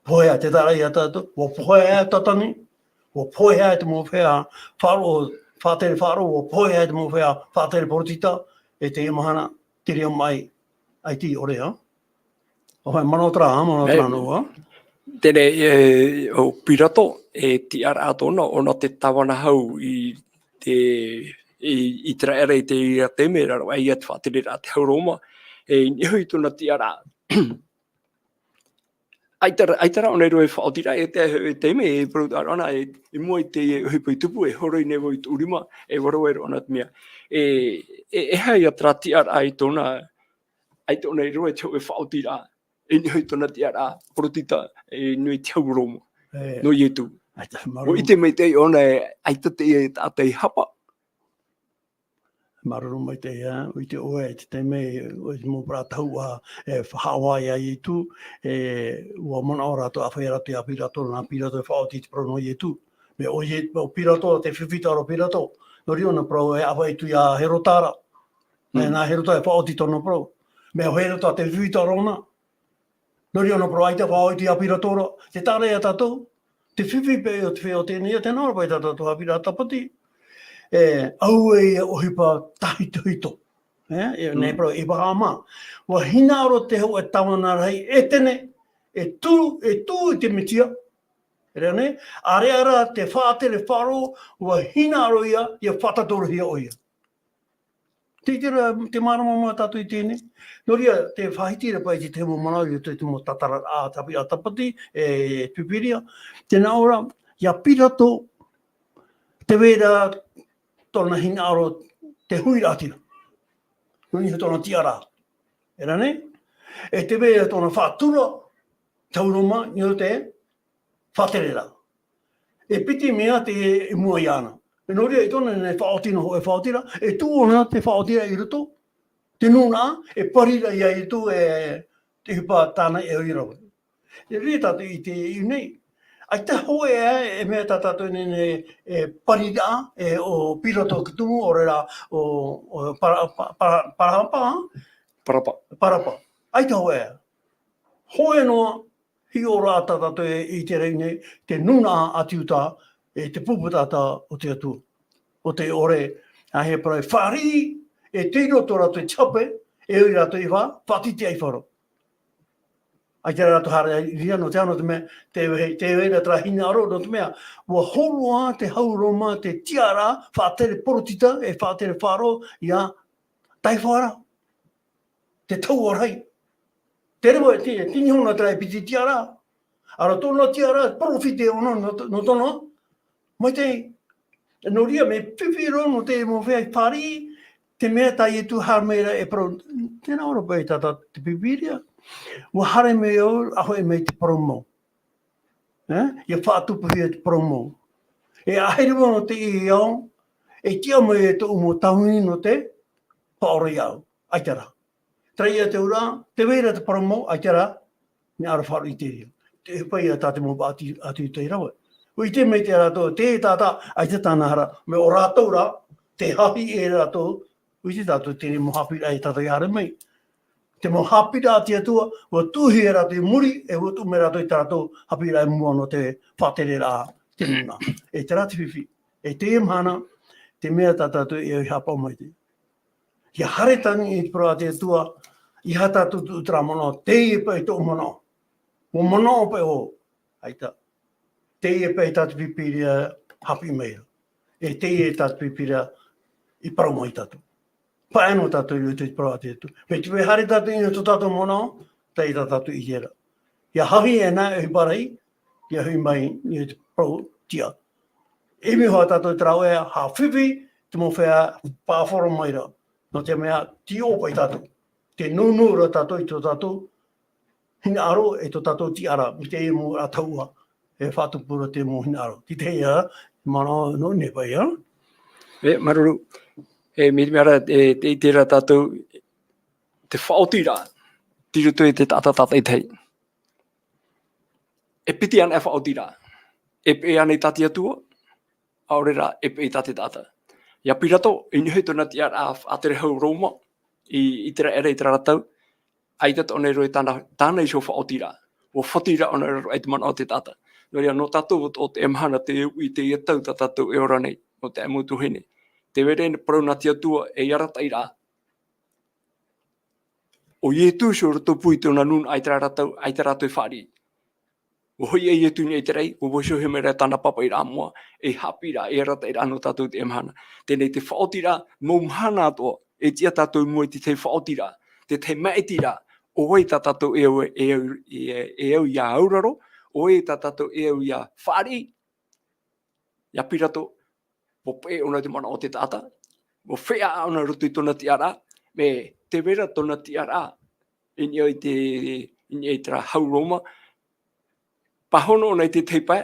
Pohe haʻe, tē taʻa ra ia tātou, ʻua pohe haʻe Tatani, ʻua pohe haʻe te mau feiā faʻaroʻo, faʻatere faʻaroʻo, ʻua pohe haʻe te mau feiā faʻatere poritita, e teie mahana, te reira maʻi, ʻaita i ʻore, ā? ʻO vai, manaʻo terā, manaʻo terā noa. Terā, e, ʻo Pirato, e tiʻaraʻa tōna, ʻōna te tāvana hau i te, i, i te raʻi ra i te reira taime, rā, rā, ia te faʻatereraʻa te hau Roma, e, i niʻa hoʻi tōna tiʻaraʻa. ʻAita rā, ʻaita rā ʻōna i rave faʻaotiraʻa, e te, e taime, e parau atu ra ʻōna, e, i mua i te, e, ʻohipa i tupu, e horoi nei vau i tōʻu rima, e varavara ʻōna te mea. E, e, e aha ia terā tiʻaraʻa i tōna, ʻaita ʻōna i rave te hōʻē faʻaotiraʻa, e niʻa hoʻi tōna tiʻaraʻa poritita, e niʻa i te hau Roma, nō Ietu. ʻAita, māuruuru. ʻUa ʻite maitaʻi ʻōna, e, ʻaita teie taʻata i hapa. Māuruuru maitaʻi, ā, ʻua ʻite ʻoe i te taime, ʻo te mau parau tahuʻa, e, faʻahaʻa ia Ietu, e, ʻua manaʻo rātou, ʻa faʻaea rātou ia Pirato, nā Pirato e faʻaoti te parau nō Ietu. Mea ʻo Ie-, ʻo Pirato, te fifi taʻo ra Pirato. Nō reira ʻōna parau e ʻāfaʻi atu ia Herota ra. Mea Mm. nā Herota e faʻaoti tōna parau. Mea ʻo Herota te fifi taʻo ra ʻōna. Nō reira ʻōna parau ʻaita faʻaoti ia Pirato ra. Tē taʻa ra ia tātou. Te fifi paʻi o te feiā o Atenea, tē nā ʻō ra paʻi tā tātou haʻapiʻiraʻa tāpati. E, auē ia ʻohipa tāhitohito. E, e, Mm. nei parau, Aberahama. ʻUa hinaʻaro te hōʻē tāvana rahi Etene, e tū, e tū i te Mesia. E rā nei, ʻāreʻa rā te faʻatere Faro, ʻua hinaʻaro ia, ʻia faʻatatorohia ʻoia. Te, te, te mārama mā tātou i teie nei. Nō reira, te faʻahiti ra paʻi i te tahi mau manaʻo, i te, te mau tātararaʻa, tāpati, e, Pīpīria. Tē nā ʻō ra, ia Pirato, tē vai ra tōna hinaʻaro, te huiraʻatira. Nō niʻa tōna tiʻaraʻa. E rā nei, e tē vai ra tōna faʻatura, te hau Roma, nō te faʻatereraʻa. E piti mea tē, i mua iāna. E nō reira, i tōna nei faʻaoti noa, e faʻaotiraʻa, e tuʻu ʻōna te faʻaotiraʻa i roto. Te nūnaʻa, e pariraʻa ia Ietu, e, te ʻohipa tāna e ʻoi ra. E riro tātou i te iʻu nei. ʻAita hōʻē, e mea tā tātou nei, nei, e pariraʻa, e ʻo Pirato ki tumu, ʻaore rā, ʻo, ʻo Para-, Pa-, Para-, Parapa, Parapa. Parapa. ʻAita hōʻē. Hōʻē noa, hiʻo ra tā tātou e ʻite ra i teie nei, te nūnaʻa ʻĀtiuta, e te pupu taʻata o te Atua. ʻO tē ʻore, ʻa e parau fāriʻi, e tei roto rātou i te hape, e ʻoi rātou i fā, faʻatitiʻa i Faro. ʻAita rātou haere i reira, nō te aha, nō te mea, tē vai, tē vai ra terā hinaʻaro, nō te mea, ʻua hōroʻa te hau Roma, te tiʻaraʻa, faʻatere poritita, e faʻatere Faro, ia, tae fā ra. Te taua rahi. Te reira, te, te nihona terā e piti tiʻaraʻa. ʻA rā tōna tiʻaraʻa, porofita ʻōna, nō, nō tōna. Mai te, nō reira, mea fifi roa nō te mau feiā fāriʻi, te mea tā Ietu haere mai ra e parau, tē nā ʻō ra paʻi tā, tā te Pīpīria. ʻUa haere mai au, ʻa hōʻē mai te parau mau. E? ʻIa faʻatupuhia te parau mau. E ʻaore rā nō te ʻī ao, e tiʻa mai e tōʻu mau tāvini nō te faʻaora iāʻu. ʻAita rā. Terā ia te auraʻa, tē vai ra te parau mau, ʻaita rā, mea ʻara faʻaroʻo i te reira. Te ʻohipa ia tā te mau ʻĀti-, ʻĀtiuta i rave. ʻUa ʻite maitaʻi rātou, te taʻata, ʻaita tāna hara, mea ʻo rātou rā, tē haʻapiʻi e rātou, ʻua ʻite tātou, te mau haʻapiʻiraʻa e tātou i haere mai. Te mau haʻapiʻiraʻa a te Atua, ʻua tuʻuhia e rātou i muri, e ʻua tuʻu mai rātou i tā rātou haʻapiʻiraʻa i mua nō te faʻatereraʻa, te nūnaʻa. E terā te fifi, e teie mahana, te mea tā tātou e ʻoi haʻapaʻo maitaʻi. ʻIa haere tātou i te parau a te Atua, ʻeiaha tātou tuʻu terā manaʻo, teie paʻi tōʻu manaʻo. ʻUa manaʻo paʻi ʻo, ʻaita. Teie paʻi tā te Pīpīria haʻapiʻi mai ra. E teie tā te Pīpīria i parau mai tātou. Paʻi noa tātou i roto i te parau a te Atua. Mea tē vai haere tātou i niʻa i tō tātou manaʻo, teie tā tātou i ʻite ra. ʻIa haʻapiʻi e nā, e ʻohipa rahi, ʻia hoʻi mai i te parau tiʻa. E mea hoʻi tātou terā ʻoe, haʻafifi, te mau feiā pāfaro mai ra. Nō te mea, tīaʻo paʻi tātou. Tē nūnū ra tātou i tō tātou hinaʻaro, e tō tātou tiʻaraʻa, i te mau tahuʻa, e faʻatupu ra te mau hinaʻaro. Tē ʻite ra, manaʻo nō nei paʻi, ā? E, māuruuru. E, mea, mea ra, e, te, te ra tātou, te faʻaotiraʻa, tei roto i te taʻata tātaʻitahi. E piti anaʻe faʻaotiraʻa. E peʻe anaʻe i tā te Atua, ʻaore rā, e peʻe i tā te taʻata. ʻIa Pirato, i niʻa i tōna tiʻaraʻa faʻatere hau Roma, i, i te raʻi ra i terā ra tau, ʻaita atoʻa nei roa tāna, tāna iho faʻaotiraʻa. ʻUa faʻaotiraʻa ʻōna i raro aʻe i te manaʻo o te taʻata. Nō reira, nō tātou o, o teie mahana, te uʻi, teie tau tā tātou e ora nei, nō te mau tuahine. Tē vai ra te parau nā te Atua, e arataʻiraʻa. ʻO Ietu iho i roto pū i tōna nūnaʻa i terā ra tau, ʻaita rātou e fāriʻi. ʻUa hoʻi ʻo Ietu i niʻa i te raʻi, ʻua vaiihohia mai ra tāna pāpaʻiraʻa moʻa, e haʻapiʻiraʻa, e arataʻiraʻa nō tātou i teie mahana. Teie nei te faʻaotiraʻa, mau mahana atoʻa, e tiʻa tātou i mua i te tahi faʻaotiraʻa, te tahi māʻitiraʻa, ʻo vai tā tātou e au, e au, e, e au ʻia auraro, ʻo vai tā tātou e au ʻia fāriʻi, ʻia Pirato, ʻua peʻe ʻōna i te manaʻo o te taʻata, ʻua feʻaʻa ʻōna i roto i tōna tiʻaraʻa, mea tē vai ra tōna tiʻaraʻa, i niʻa i te, i niʻa i terā hau Roma, pāhono ʻōna i te tahi pae,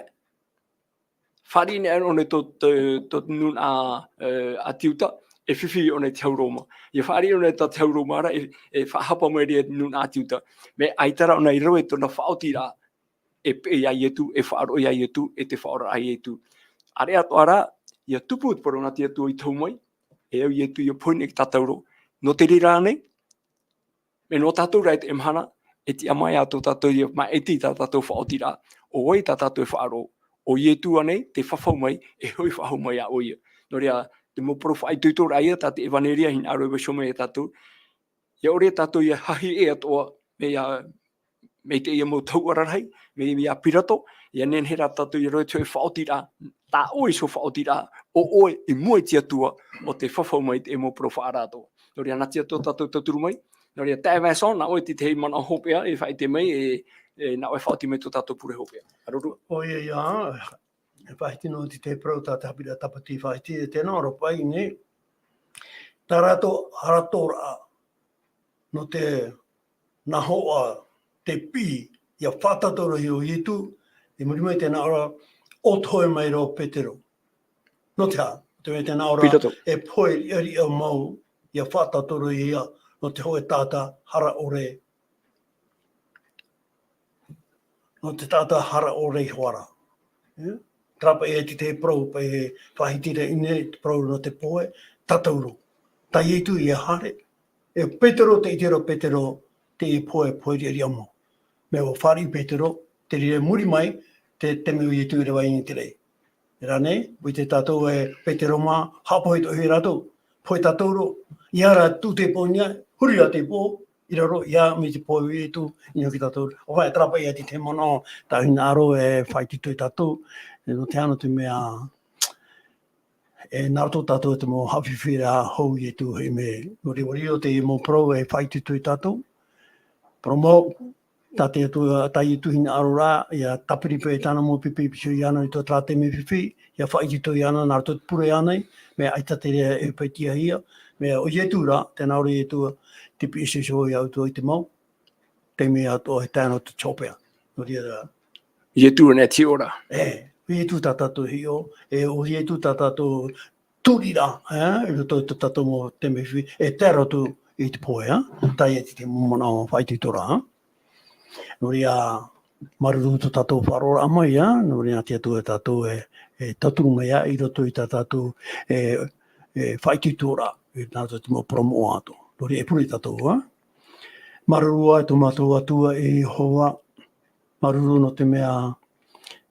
fāriʻi anaʻe ʻōna i tō, tō, tō te nūnaʻa, e, ʻĀtiuta, e fifi ʻōna i te hau Roma. ʻIa fāriʻi ʻōna i tā te hau Roma ra, e, e faʻahapa mai ra i te nūnaʻa ʻĀti Iuta. Mea ʻaita rā ʻōna i rave i tōna faʻaotiraʻa, e peʻe ia Ietu, e faʻaroʻo ia Ietu, e te Faʻaora a Ietu. ʻĀreʻa atoʻa rā, ʻia tupu te parau nā te Atua i tohu mai, e au Ietu ʻia pohe nei i te tātauro. Nō te reira ānei, mea nō tātou rā i teie mahana, e tiʻa mai ā tō tātou ʻia māʻiti i tā tātou faʻaotiraʻa, ʻo vai tā tātou e faʻaroʻo, ʻo Ietu ānei, tē fafau mai, e hoʻi faʻahou mai iā ʻoia. Nō reira, te mau parau faʻaitoitoraʻa ïa, tā te ʻevaneria hinaʻaro e vaiiho mai iā tātou, ʻia ʻore tātou ʻia hahiʻe atoʻa, mea, mea i teie mau tahuʻa rarahi, mea, mea Pirato, ʻia nehenehe rā tātou ʻia rave i te hoʻi faʻaotiraʻa, tā ʻoe iho faʻaotiraʻa, ʻo ʻoe i mua i te Atua, ʻo tē fafau mai i te mau parau faʻaara atoʻa. Nō reira, nā te Atua tātou tauturu mai, nō reira, taeaʻe Vincent, nā ʻoe te tahi manaʻo hopeʻa, e faʻaʻite mai, e, e nā ʻoe faʻaoti mai tō tātou pure hopeʻa. Aruru. ʻOia, ʻia, e faʻahiti noa i te parau tā te haʻapiʻiraʻa Tāpati faʻahiti, e tē nā ʻō ra paʻi nei, tā rātou haratoraʻa, nō te nahoʻa, te piʻi, ʻia faʻatātaurohia ʻo Ietu, i muri mai tē nā ʻō ra, ʻo te hōʻē maira ʻo Petero. Nō te aha, te mea tē nā ʻō ra, Pirato. E pohe riʻariʻa mau, ʻia faʻatātaurohia, nō te hōʻē taʻata hara ʻore, nō te taʻata hara ʻore iho ā ra. Ē? Terā paʻi e te, te parau, paʻi e faʻahiti ra i ʻō nei, te parau nō te pohe, tātauro. Tā Ietu ʻia haere. E Petero, tē ʻite ra Petero, te pohe, pohe riʻariʻa mau. Mea ʻua fāriʻi Petero, te reira i muri mai, te, te mea ʻo Ietu i rave ai i te raʻi. Terā nei, ʻua ʻite tātou e Petero mā, haʻapohe atoʻa rātou. Pohe tātauro, ʻia haere atu te pō i niʻa, huri rā te pō, i raro, ʻia, mai te pohe ʻo Ietu, i niʻa ki tātou. ʻO vai, terā paʻi e te, te manaʻo, tā hinaʻaro e faʻaitoito iā tātou, e nō te aha, nō te mea, e nā roto tātou i te mau haʻafifi ra hou Ietu, hei mea, nō reira, ʻo te mau parau e faʻaitoito iā tātou. Parau mau, tā te Atua, tā Ietu hinaʻaro ra, ʻia tāpiri paʻi tāna mau pipi, piʻi iāna i tō terā taime fifi, ʻia faʻaitoito iāna, nā roto i te pure ānei, mea ʻaita te reira e faʻaʻitehia, mea ʻo Ietu rā, tē nā ʻō ra Ietu, te piʻi iho iā ʻoutou i te mau, te mea atoʻa e tae noa atu i te hopeʻa. Nō reira. Ietu ānei te hiʻo ra. E, ʻo Ietu tā tātou hiʻo, e, ʻo Ietu tā tātou tūriraʻa, e, i roto i tō tātou mau taime fifi, e tae roa atu i te pohe, e. Teie te, te manaʻo faʻaitoitoraʻa, e. Nō reira, māuruuru tō tātou faʻaroʻoraʻa mai, e, nō reira, nā te Atua tātou e, e tauturu mai, e, i roto i tā tātou, e, e, faʻaitoitoraʻa, e, nā roto i te mau parau moʻa atoʻa. Nō reira, e pure tātou, e. Māuruuru ā tō mātou Atua, e Iehova, māuruuru nō te mea,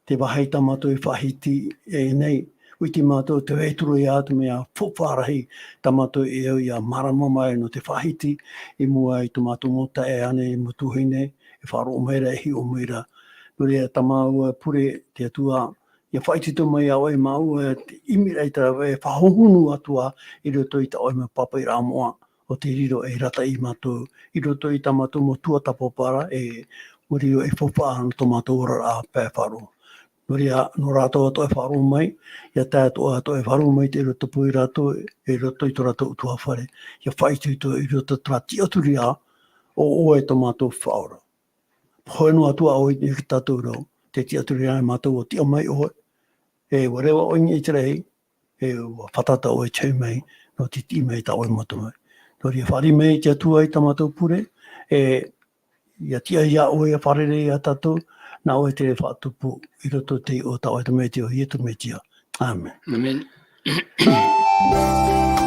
te vāhi tā mātou e faʻahiti, e, nei, ʻua ʻite mātou te vai atu ra ia te mea faufaʻa rahi tā mātou e au ʻia mārama mai nō te faʻahiti i mua i tō mātou mau taeaʻe ānei, mau tuahine, e faʻaroʻo mai ra, e hiʻo mai ra. Nō reira, tā māua pure, te Atua, ʻia faʻaitoito mai ā ʻoe iā māua, te ʻimiraʻa i terā vai faʻahohonu atu ā i roto i tā ʻoe mau pāpaʻiraʻa moʻa, ʻo tē riro ei arataʻi iā mātou, i roto i tā mātou mau tuatāpapa ra, e, ʻua riro ei faufaʻa nō tō mātou oraraʻa pae faʻaroʻo. Nō reira, nō rātou atoʻa e faʻaroʻo mai, ʻia tae atoʻa, atoʻa e faʻaroʻo mai i te ʻōroʻa tupu ia rātou, i roto i tō rātou ʻutuāfare, ʻia faʻaitoito i roto i terā tiʻaturiraʻa, ʻo ʻoe tō mātou Faʻaora. Pohe noa atu ā ʻoe i niʻa ia tātou ra, te tiʻaturiraʻa ia mātou ʻua tiʻa mai ʻoe, e ʻua reva ʻoe i niʻa i te raʻi, e ʻua fātata ʻoe i te hoʻi mai, nō te tiʻi mai i tā ʻoe mau tamariʻi. Nō reira fāriʻi mai te Atua i tā mātou pure, e ʻia tiʻa ia ʻoe ʻia fārerei ia tātou, nā ʻoe te faʻatupu i roto i te iʻoa o tā ʻoe Tamaiti ʻo Ietu Metia. ʻĀmene. ʻĀmene.